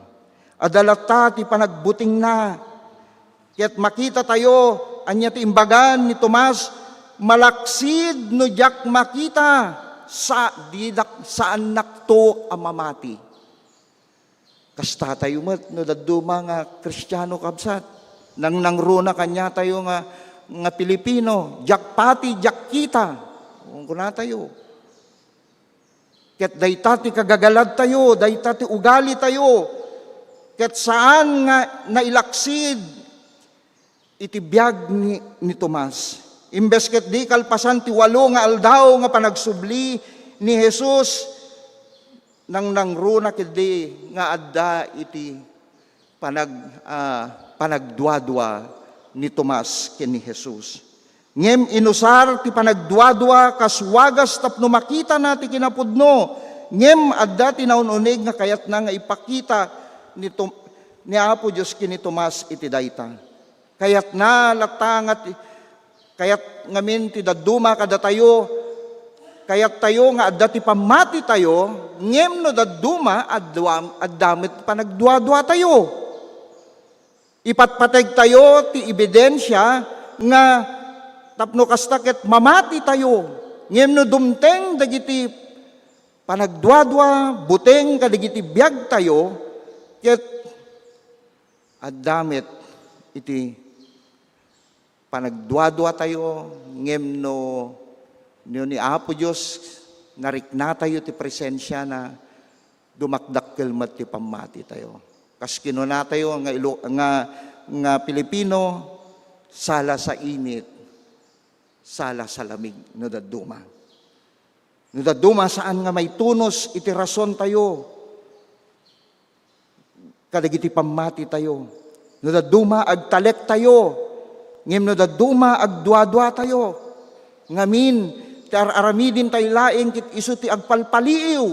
Adda latta ti panagbutengna. Ket makitatayo, ania ti imbagan ni Tomas, "Malaksid no diak makita, sa-, didak, saannakto a mamati." Kastatayo met no dadduma nga Kristiano, kabsat. Nangnangruna kaniatayo nga, nga Pilipino, "Diak pati, diak kita." Kunatayo. Ket dayta ti kagagaladtayo, dayta ti ugalitayo. Ket saan nga nailaksid iti biag ni, ni Tomas. Imbes ket di kalpasan ti walo nga aldaw nga panagsubli ni Jesus, nangnangruna ketdi nga adda iti panag-, ah, panagduadua ni Tomas ken ni Jesus. Ngem inusar ti panagduadua kas wagas tapno makitana ti kinapudno. Ngem adda ti naun-unig nga kayatna nga ipakita ni Tom-, ni Apo Dios ken ni Tomas iti dayta. Kayatna latta nga ti, kayat ngamin ti dadduma kadatayo, kayattayo nga adda ti pammatitayo, ngem no dadduma, adda, adda met panagduaduatayo. Ipatpategtayo ti ebidensia nga tapno kasta ket mamatitayo. Ngem no dumteng dagiti panagduadua, buteng kadagiti biagtayo, ket adda met iti panagduaduatayo, ngem no, no ni Apo Dios, nariknatayo ti presensiana, dumakdakkel met ti pammatitayo. Kas kinunatayo nga ilo-, nga, nga Pilipino, "Sala sa init, sala sa lamig," no dadduma. No dadduma, saan nga maitunos iti rasontayo kadagiti pammatitayo. No dadduma, agtalektayo. Ngem no dadduma, agduaduatayo. Ngamin, ti ar-aramidentayo laeng ket isu ti agpalpaliiw.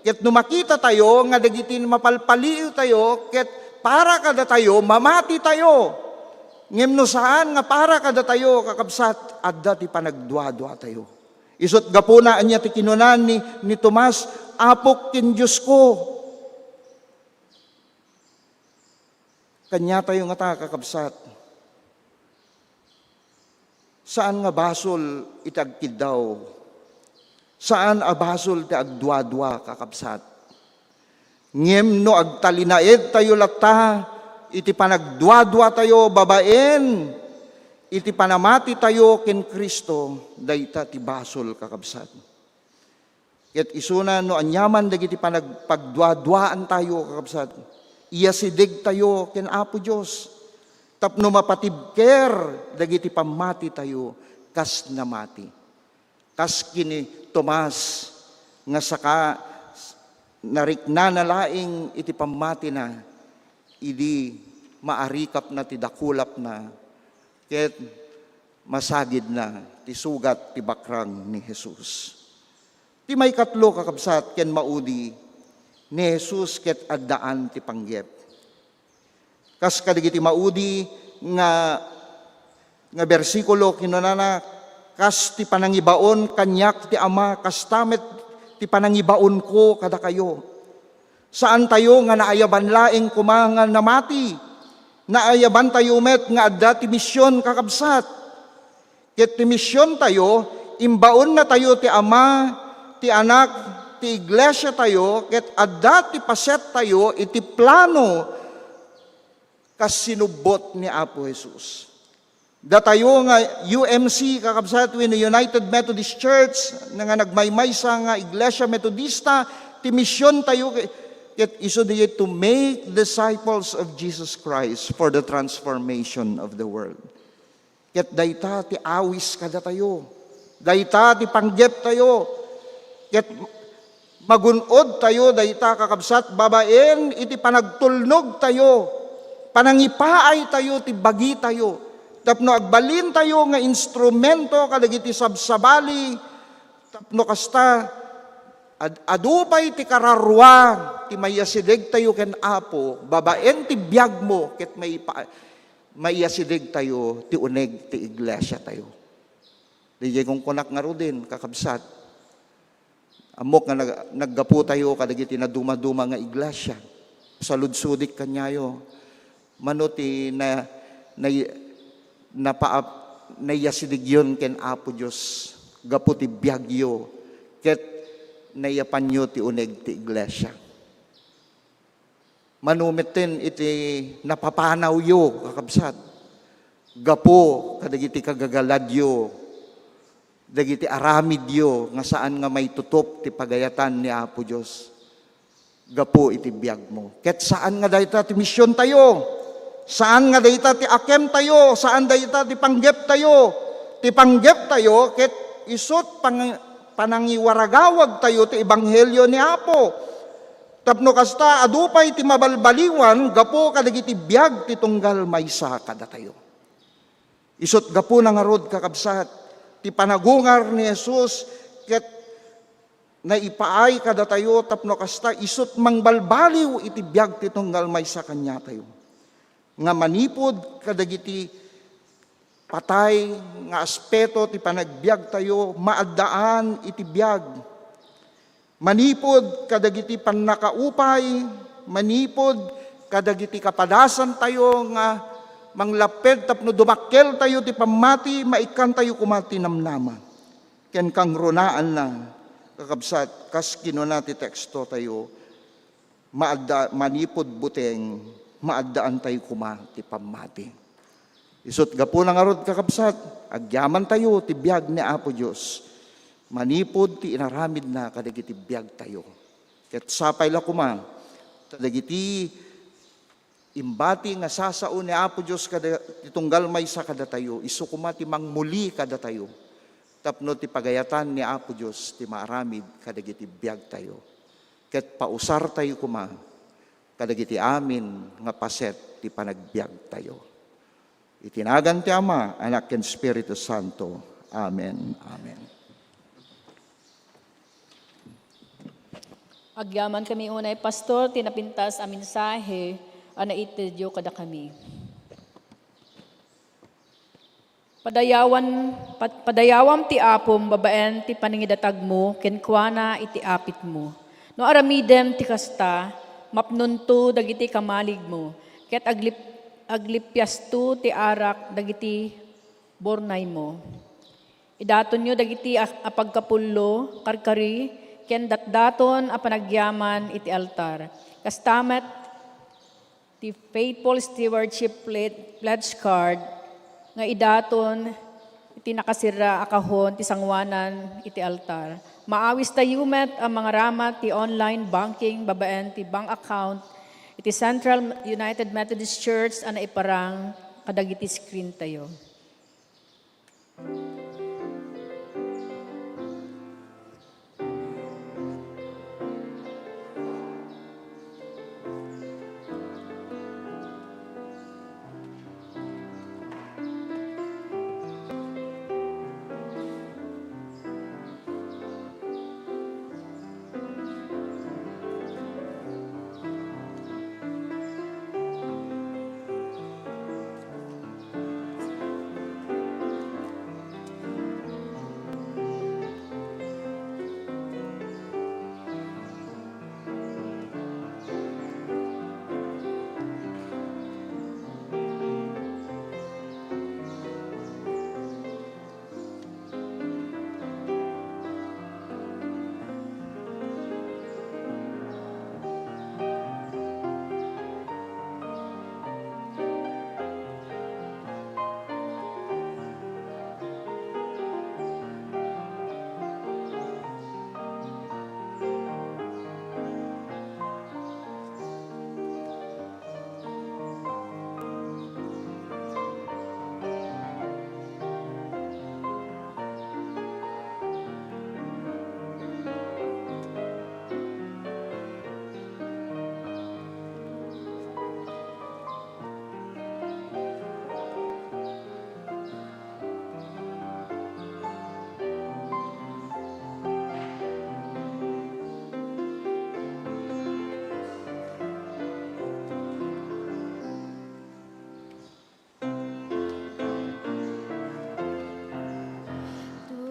Ket no makitatayo nga dagiti mapalpaliiwtayo ket para kadatayo, mamatitayo. Ngem no saan nga para kadatayo, kakabsat, adda ti panagduaduatayo. Isut' gapuna, ania ti kinuna ni, ni Tomas, "Apok ken Diosko." Kaniatayo ngata, kakabsat, saan nga basol iti agkiddaw. Saan a basol ti agduadua, kakabsat. Ngem no agtalinaedtayo latta iti panagduaduatayo babaen iti panamatitayo ken Cristo, dayta ti basol, kakabsat. Ket isuna no aniaman dagiti panag-, pagduaduaantayo, kakabsat, iyasidegtayo ken Apo Dios tapno mapatibker dagiti pammatitayo kas namati. Kas ken ni Tomas nga saka nariknana laeng iti pammatina, idi maarikapna ti dakulapna ket masagidna ti sugat ti bakrang ni Jesus. Ti maikatlo, kakabsat, ken maudi, ni Jesus ket addaan ti panggep. Kas kadagiti maudi nga, nga bersikulo, kinunana, "Kas ti panangibaon kaniak ti Ama, kasta met ti panangibaonko kadakayo." Saantayo nga naayaban laeng koma nga namati. Naayabantayo met nga adda ti mision, kakabsat. Ket ti misiontayo, imbaonnatayo ti Ama, ti Anak, ti Iglesiatayo, ket adda ti pasettayo iti plano kas sinubbot ni Apo Jesus. Datayo nga U M C, kakabsat, wenno United Methodist Church, nga nagmaymaysa nga Iglesia Metodista, ti misiontayo ket isu diay to make disciples of Jesus Christ for the transformation of the world. Ket dayta ti awis kadatayo. Dayta ti panggeptayo. Ket magun-odtayo dayta, kakabsat, babaen iti panagtulnogtayo, panangipaaytayo ti bagitayo, tapno agbalintayo nga instrumento kadagiti sabsabali, tapno kasta, ad-, adu pay ti kararua ti maiyasidegtayo ken Apo babaen ti biagmo ket maipa-, maiyasidegtayo ti uneg ti iglesiatayo. Diay kunkunak ngaruden, kakabsat, ammok nga nag-, naggaputayo kadagiti nadumaduma nga iglesia. Saludsodik kaniayo. Mano ti na-, na-, napaap-, naiyasidegyon ken Apo Dios gapu ti biagyo ket naiyapanyo ti uneg ti iglesia. Mano metten iti napapanawyo, kakabsat, gapu kadagiti kagagaladyo, dagiti aramidyo nga saan nga maitutup ti pagayatan ni Apo Dios gapu iti biagmo. Ket saan nga dayta ti misiontayo, saan nga dayta ti akemtayo, saan dayta ti panggeptayo. Ti panggeptayo ket isut pang-, panangiwaragawagtayo ti ebanghelio ni Apo. Tapno kasta, adu pay ti mabalbaliwan gapu kadagiti biag ti tunggal maysa kadatayo. Isut gapuna ngarud, kakabsat, ti panagungar ni Jesus ket naipaay kadatayo tapno kasta isut mangbalbaliw iti biag ti tunggal maysa kaniatayo. Nga manipud kadagiti patay nga aspeto ti panagbiagtayo, maaddaan iti biag. Manipud kadagiti pannakaupay, manipud kadagiti kapadasantayo nga manglapped tapno dumakkeltayo ti pammati, maikkantayo koma ti namnama. Ken kangrunaanna, kakabsat, kas kinuna ti tekstotayo, maadda-, manipud buteng, maaddaantayo koma ti pammati. Isut gapuna ngarud, kakabsat, agyamantayo ti biag ni Apo Dios manipud ti inaramidna kadagiti biagtayo. Ket sapay la koma ta dagiti imbati nga sasao ni Apo Dios kada, ti tunggal maysa kadatayo, isu koma ti mangmuli kadatayo tapno ti pagayatan ni Apo Dios ti maaramid kadagiti biagtayo. Ket pausartayo koma kadagiti amin nga paset ti panagbiagtayo. Iti nagan ti Ama, Anak, ken Espiritu Santo. Amen. Amen. Agyaman kami unay, Pastor, ti napintas a mensahe a naitedyo kadakami. Padayawan, pad-, padayawam ti Apom babaen ti panangidatagmo kenkuana iti apitmo. No aramidem ti kasta, mapnonto dagiti kamaligmo, ket aglip-, aglipiasto ti arak dagiti bornaymo. Idatonyo dagiti a-, apagkapullo, karkari, ken datdaton a panagyaman iti altar. Kasta met, ti Faithful Stewardship Pledge, Pledge Card nga idaton iti nakasirra a kahon ti sangoanan iti altar. Maawis tayo met a mangaramat ti online banking babaen ti bank account iti Central United Methodist Church a naiparang kadagiti screen tayo.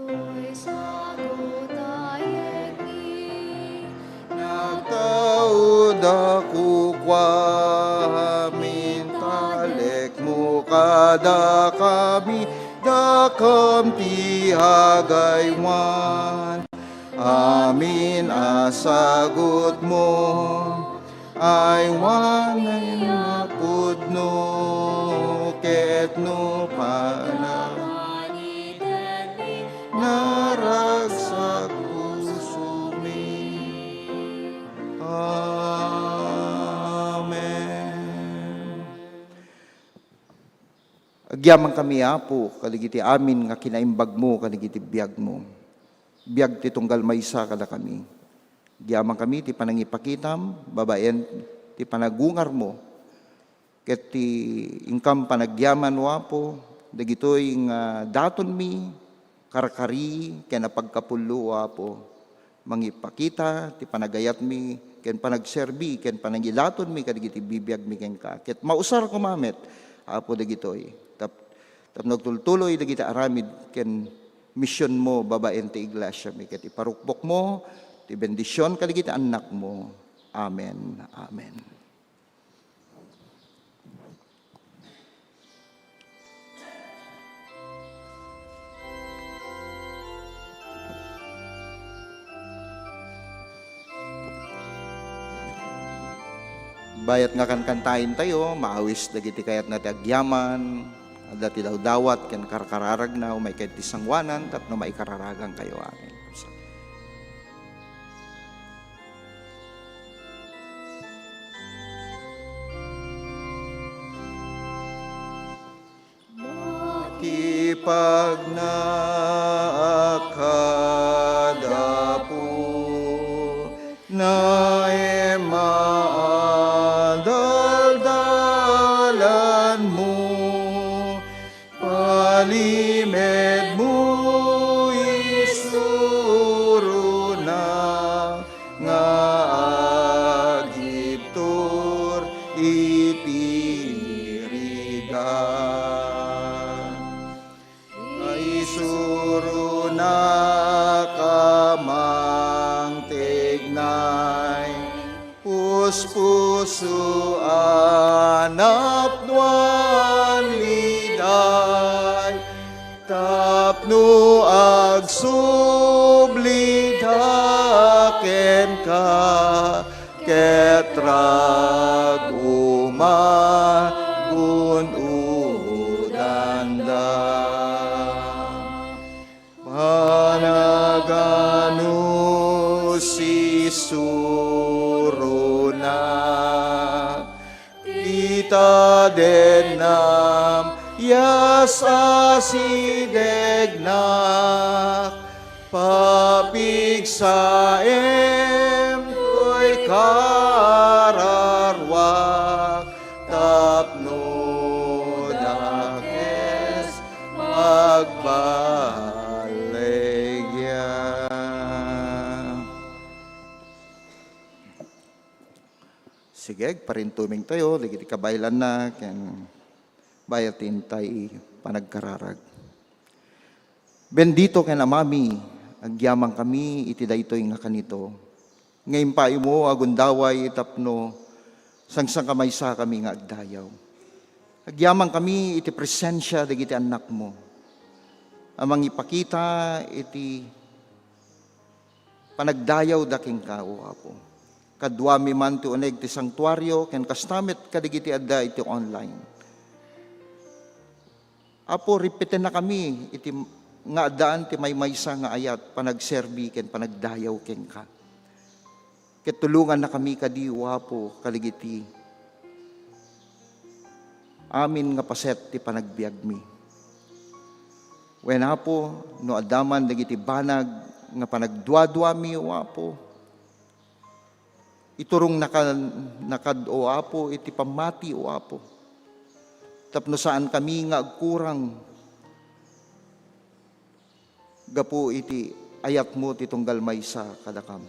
Toy sagut a yegmi, nagtaud a kukua amin talekmo kadakami, dakam ti agaywan. Amin a sagutmo, aywan a pudno ket no panawan itedmi, naragsak pusomi. Amen. Agyamankami, Apo, kadagiti amin nga kinaimbagmo kadagiti biagmo. Biag ti tunggal maysa kadakami. Agyamankami ti panangipakitam babaen ti panagungarmo ket ti inkam panagyaman, O Apo, dagitoy nga datonmi, karkari, ken apagkapullo, O Apo. Mangipakita ti panagayatmi ken panagserbi ken panangilatonmi kadagiti bibiagmi kenka. Ket mausar koma met, Apo, dagitoy. Tap-, tapno agtultuloy dagiti aramid ken misionmo babaen ti iglesiami. Ket iparukbokmo ti bendision kadagiti annakmo. Amen. Amen. Bayat nga kankantaentayo, maawis dagiti kayatna ti agyaman, adda ti dawdawat ken karkararagna, umay ket ti sangoanan tapno maikararagankayo. Amen. Makipagnaak kada pudno, Emma a daldalanmo. Palimedmo isuronak nga agibtur iti rigat. Isuronak a mangtegnay, puspuso a napnoan liday, tapno agsublida kenka, ket rag-uma gun-odanda. Dennam, yas asidegnak, papigsaem toy kararua, tapno dakes magballigya. Sige, agparintumeng tayo, dagiti kabaelanna, ken bayat ti intay panagkararag. Bendito ken Amami, agyamankami iti daytoy nga kanito, nga impaaymo a gundaway tapno sangsangkamaysakami nga agdayaw. Agyamankami iti presensia dagiti annakmo a mangipakita iti panagdayawda kenka, O Apo. Kaduami man ti uneg ti santuario, ken kasta met kadagiti adda iti online. Apo, ripitennakami iti nga addaan ti maymaysa nga ayat, panagserbi ken panagdayaw kenka. Ket tulongannakami kadi, O Apo, kadagiti amin nga paset ti panagbiagmi. Wen, Apo, no adda man dagiti banag nga panagduaduami, O Apo, iturong naka-, nakad, O Apo, iti pammati, O Apo, tapno saankami nga agkurang gapu iti ayatmo ti tunggal maysa kadakam.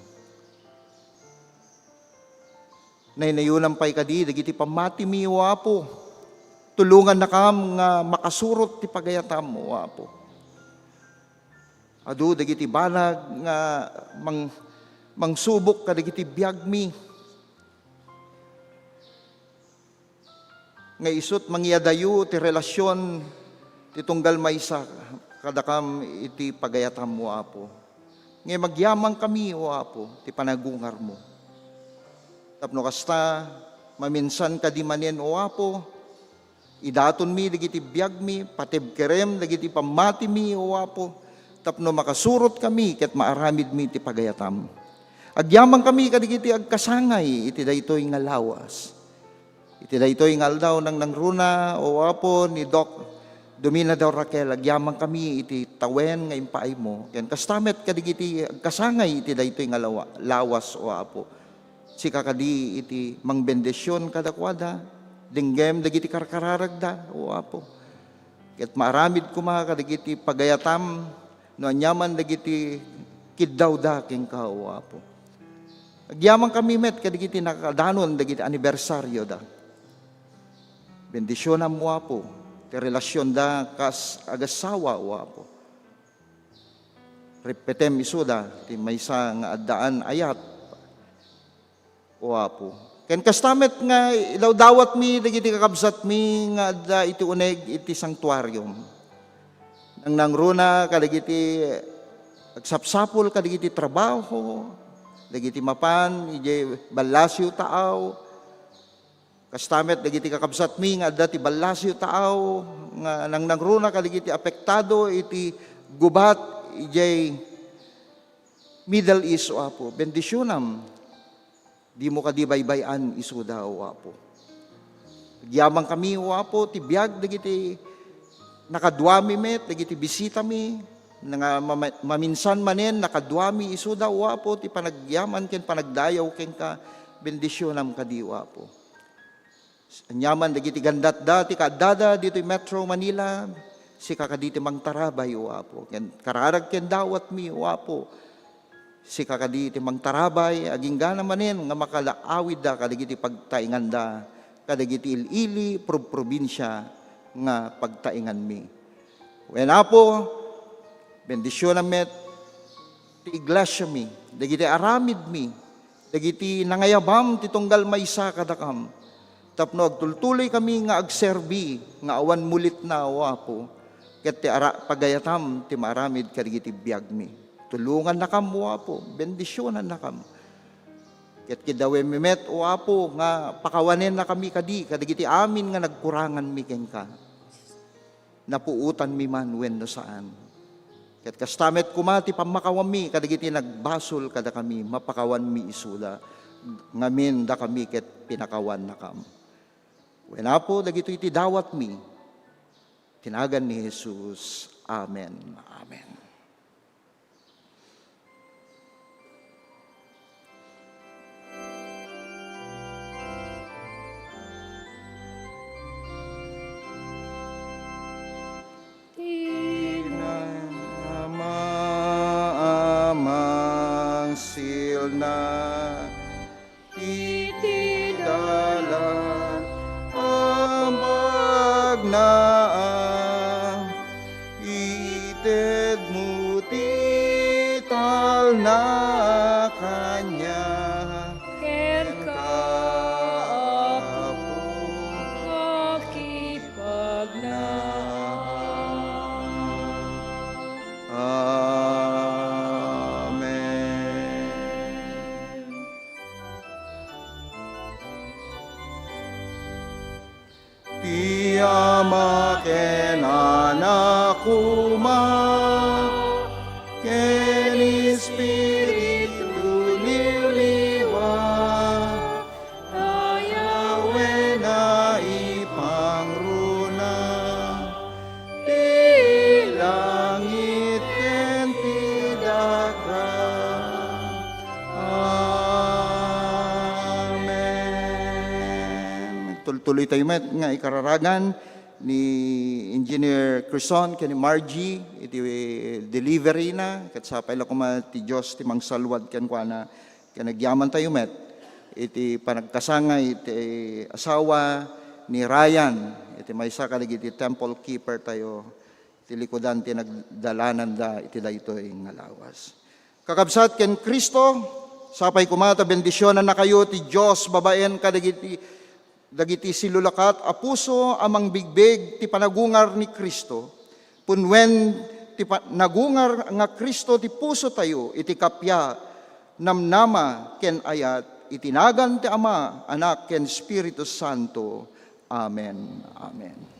Naynayonam pay kadi dagiti pammatimi, O Apo. Tulongannakam nga makasurot ti pagayatam, O Apo. Adu dagiti banag nga mang-, mangsubok kadagiti biagmi. Nga isut' mangyadayo ti relasion ti tunggal maysa kadakam iti pagayatam, O Apo. Nga magyamankami, O Apo, ti panagungarmo. Tapno kasta, maminsan kadi manen, O Apo, idatonmi dagiti biagmi, patibkerem dagiti pammatimi, O Apo, tapno makasurotkami ket maaramidmi ti pagayatam. Agyamankami kadagiti agkasangay iti daytoy nga lawas. Iti daytoy nga aldaw, nangnangruna, O Apo, ni Doc Dominador Raquel, agyamankami iti tawen nga impaaymo. Ken kasta met kadagiti agkasangay iti daytoy nga lawa-, lawas, O Apo. Sika kadi iti mangbendision kadakuada, denggem dagiti karkararagda, O Apo. Ket maaramid koma kadagiti pagayatam no aniaman dagiti kiddawda kenka, O Apo. Agyamankami met kadagiti nakadanon dagiti anibersarioda. Bendisionam, O Apo, ti relasionda kas agassawa, O Apo. Ripetem isuda ti maysa nga addaan ayat, O Apo. Ken kasta met nga idawdawatmi dagiti kakabsatmi nga adda iti uneg iti sanktuarium. Nangnangruna kadagiti agsapsapul kadagiti trabaho, dagiti mapan idiay ballasiw taaw, kasta met dagiti kakabsatmi nga adda ti ballasiw taaw, nga nangnangruna kadagiti apektado iti gubat idiay Middle East, O Apo. Bendisionam. Dimo kadi baybay-an isuda, O Apo. Agyamankami, O Apo, ti biag dagiti nakaduami met, dagiti bisitami, nga mama-, maminsan manen nakaduami isuda, O Apo, ti panagyaman ken panagdayaw kenka, bendisionam kadi, O Apo. Aniaman dagiti gandatda ti kaaddada ditoy Metro Manila, sika kadi ti mangtarabay, O Apo. Ken kararag ken dawatmi, O Apo. Sika kadi ti mangtarabay, aginggana manen nga makalaawidda kadagiti pagtainganda, kadagiti il-ili, prob-, probinsia nga pagtainganmi. Wen, Apo, bendisionam met ti iglesiami, dagiti aramidmi, dagiti nangayabam ti tunggal maysa kadakam, tapno agtultuloykami nga agserbi nga awan mulitna, O Apo, ket ti ara-, pagayatam ti maaramid kadagiti biagmi. Tulongannakam, O Apo, bendisionannakam. Ket kiddawemmi met, O Apo, nga pakawanennakami kadi kadagiti amin nga nagkuranganmi kenka. Napuotanmi man wenno saan. Ket kasta met koma ti pammakawammi kadagiti nagbasol kadakami, mapakawanmi isuda, ngamin dakami ket pinakawannakam. Wen, Apo, dagitoy ti dawatmi. Ti nagan ni Jesus. Amen. Amen. Ti Ama, Amang silna, iti dalan a magnaan, itedmo ti talna kaniak. Kenka, Apo, makipagnaan. Amen. Ti Ama ken Anak koma, ken Espiritu ni Oliva, a yawen a ipangruna ti langit ken ti daga. Amen. Tultuloy tayo met nga ikararagan ni Engineer Crison ken ni Margie iti delivery na. Ket sapay la koma ti Dios ti mangsalwad kenkuana. Ken agyaman tayo met iti panagkasangay iti asawa ni Ryan, iti maysa kadagiti temple keeper tayo, ti likudan ti nagdalananda iti daytoy nga lawas. Kakabsat ken Cristo, sapay koma ta bendisionannakayo ti Dios babaen kadagiti, dagiti silulakat a puso a mangbigbig ti panagungar ni Cristo. Punwen ti pa-, nagungar nga Cristo ti pusotayo iti kappia, namnama, ken ayat, iti nagan ti Ama, Anak, ken Espiritu Santo. Amen. Amen.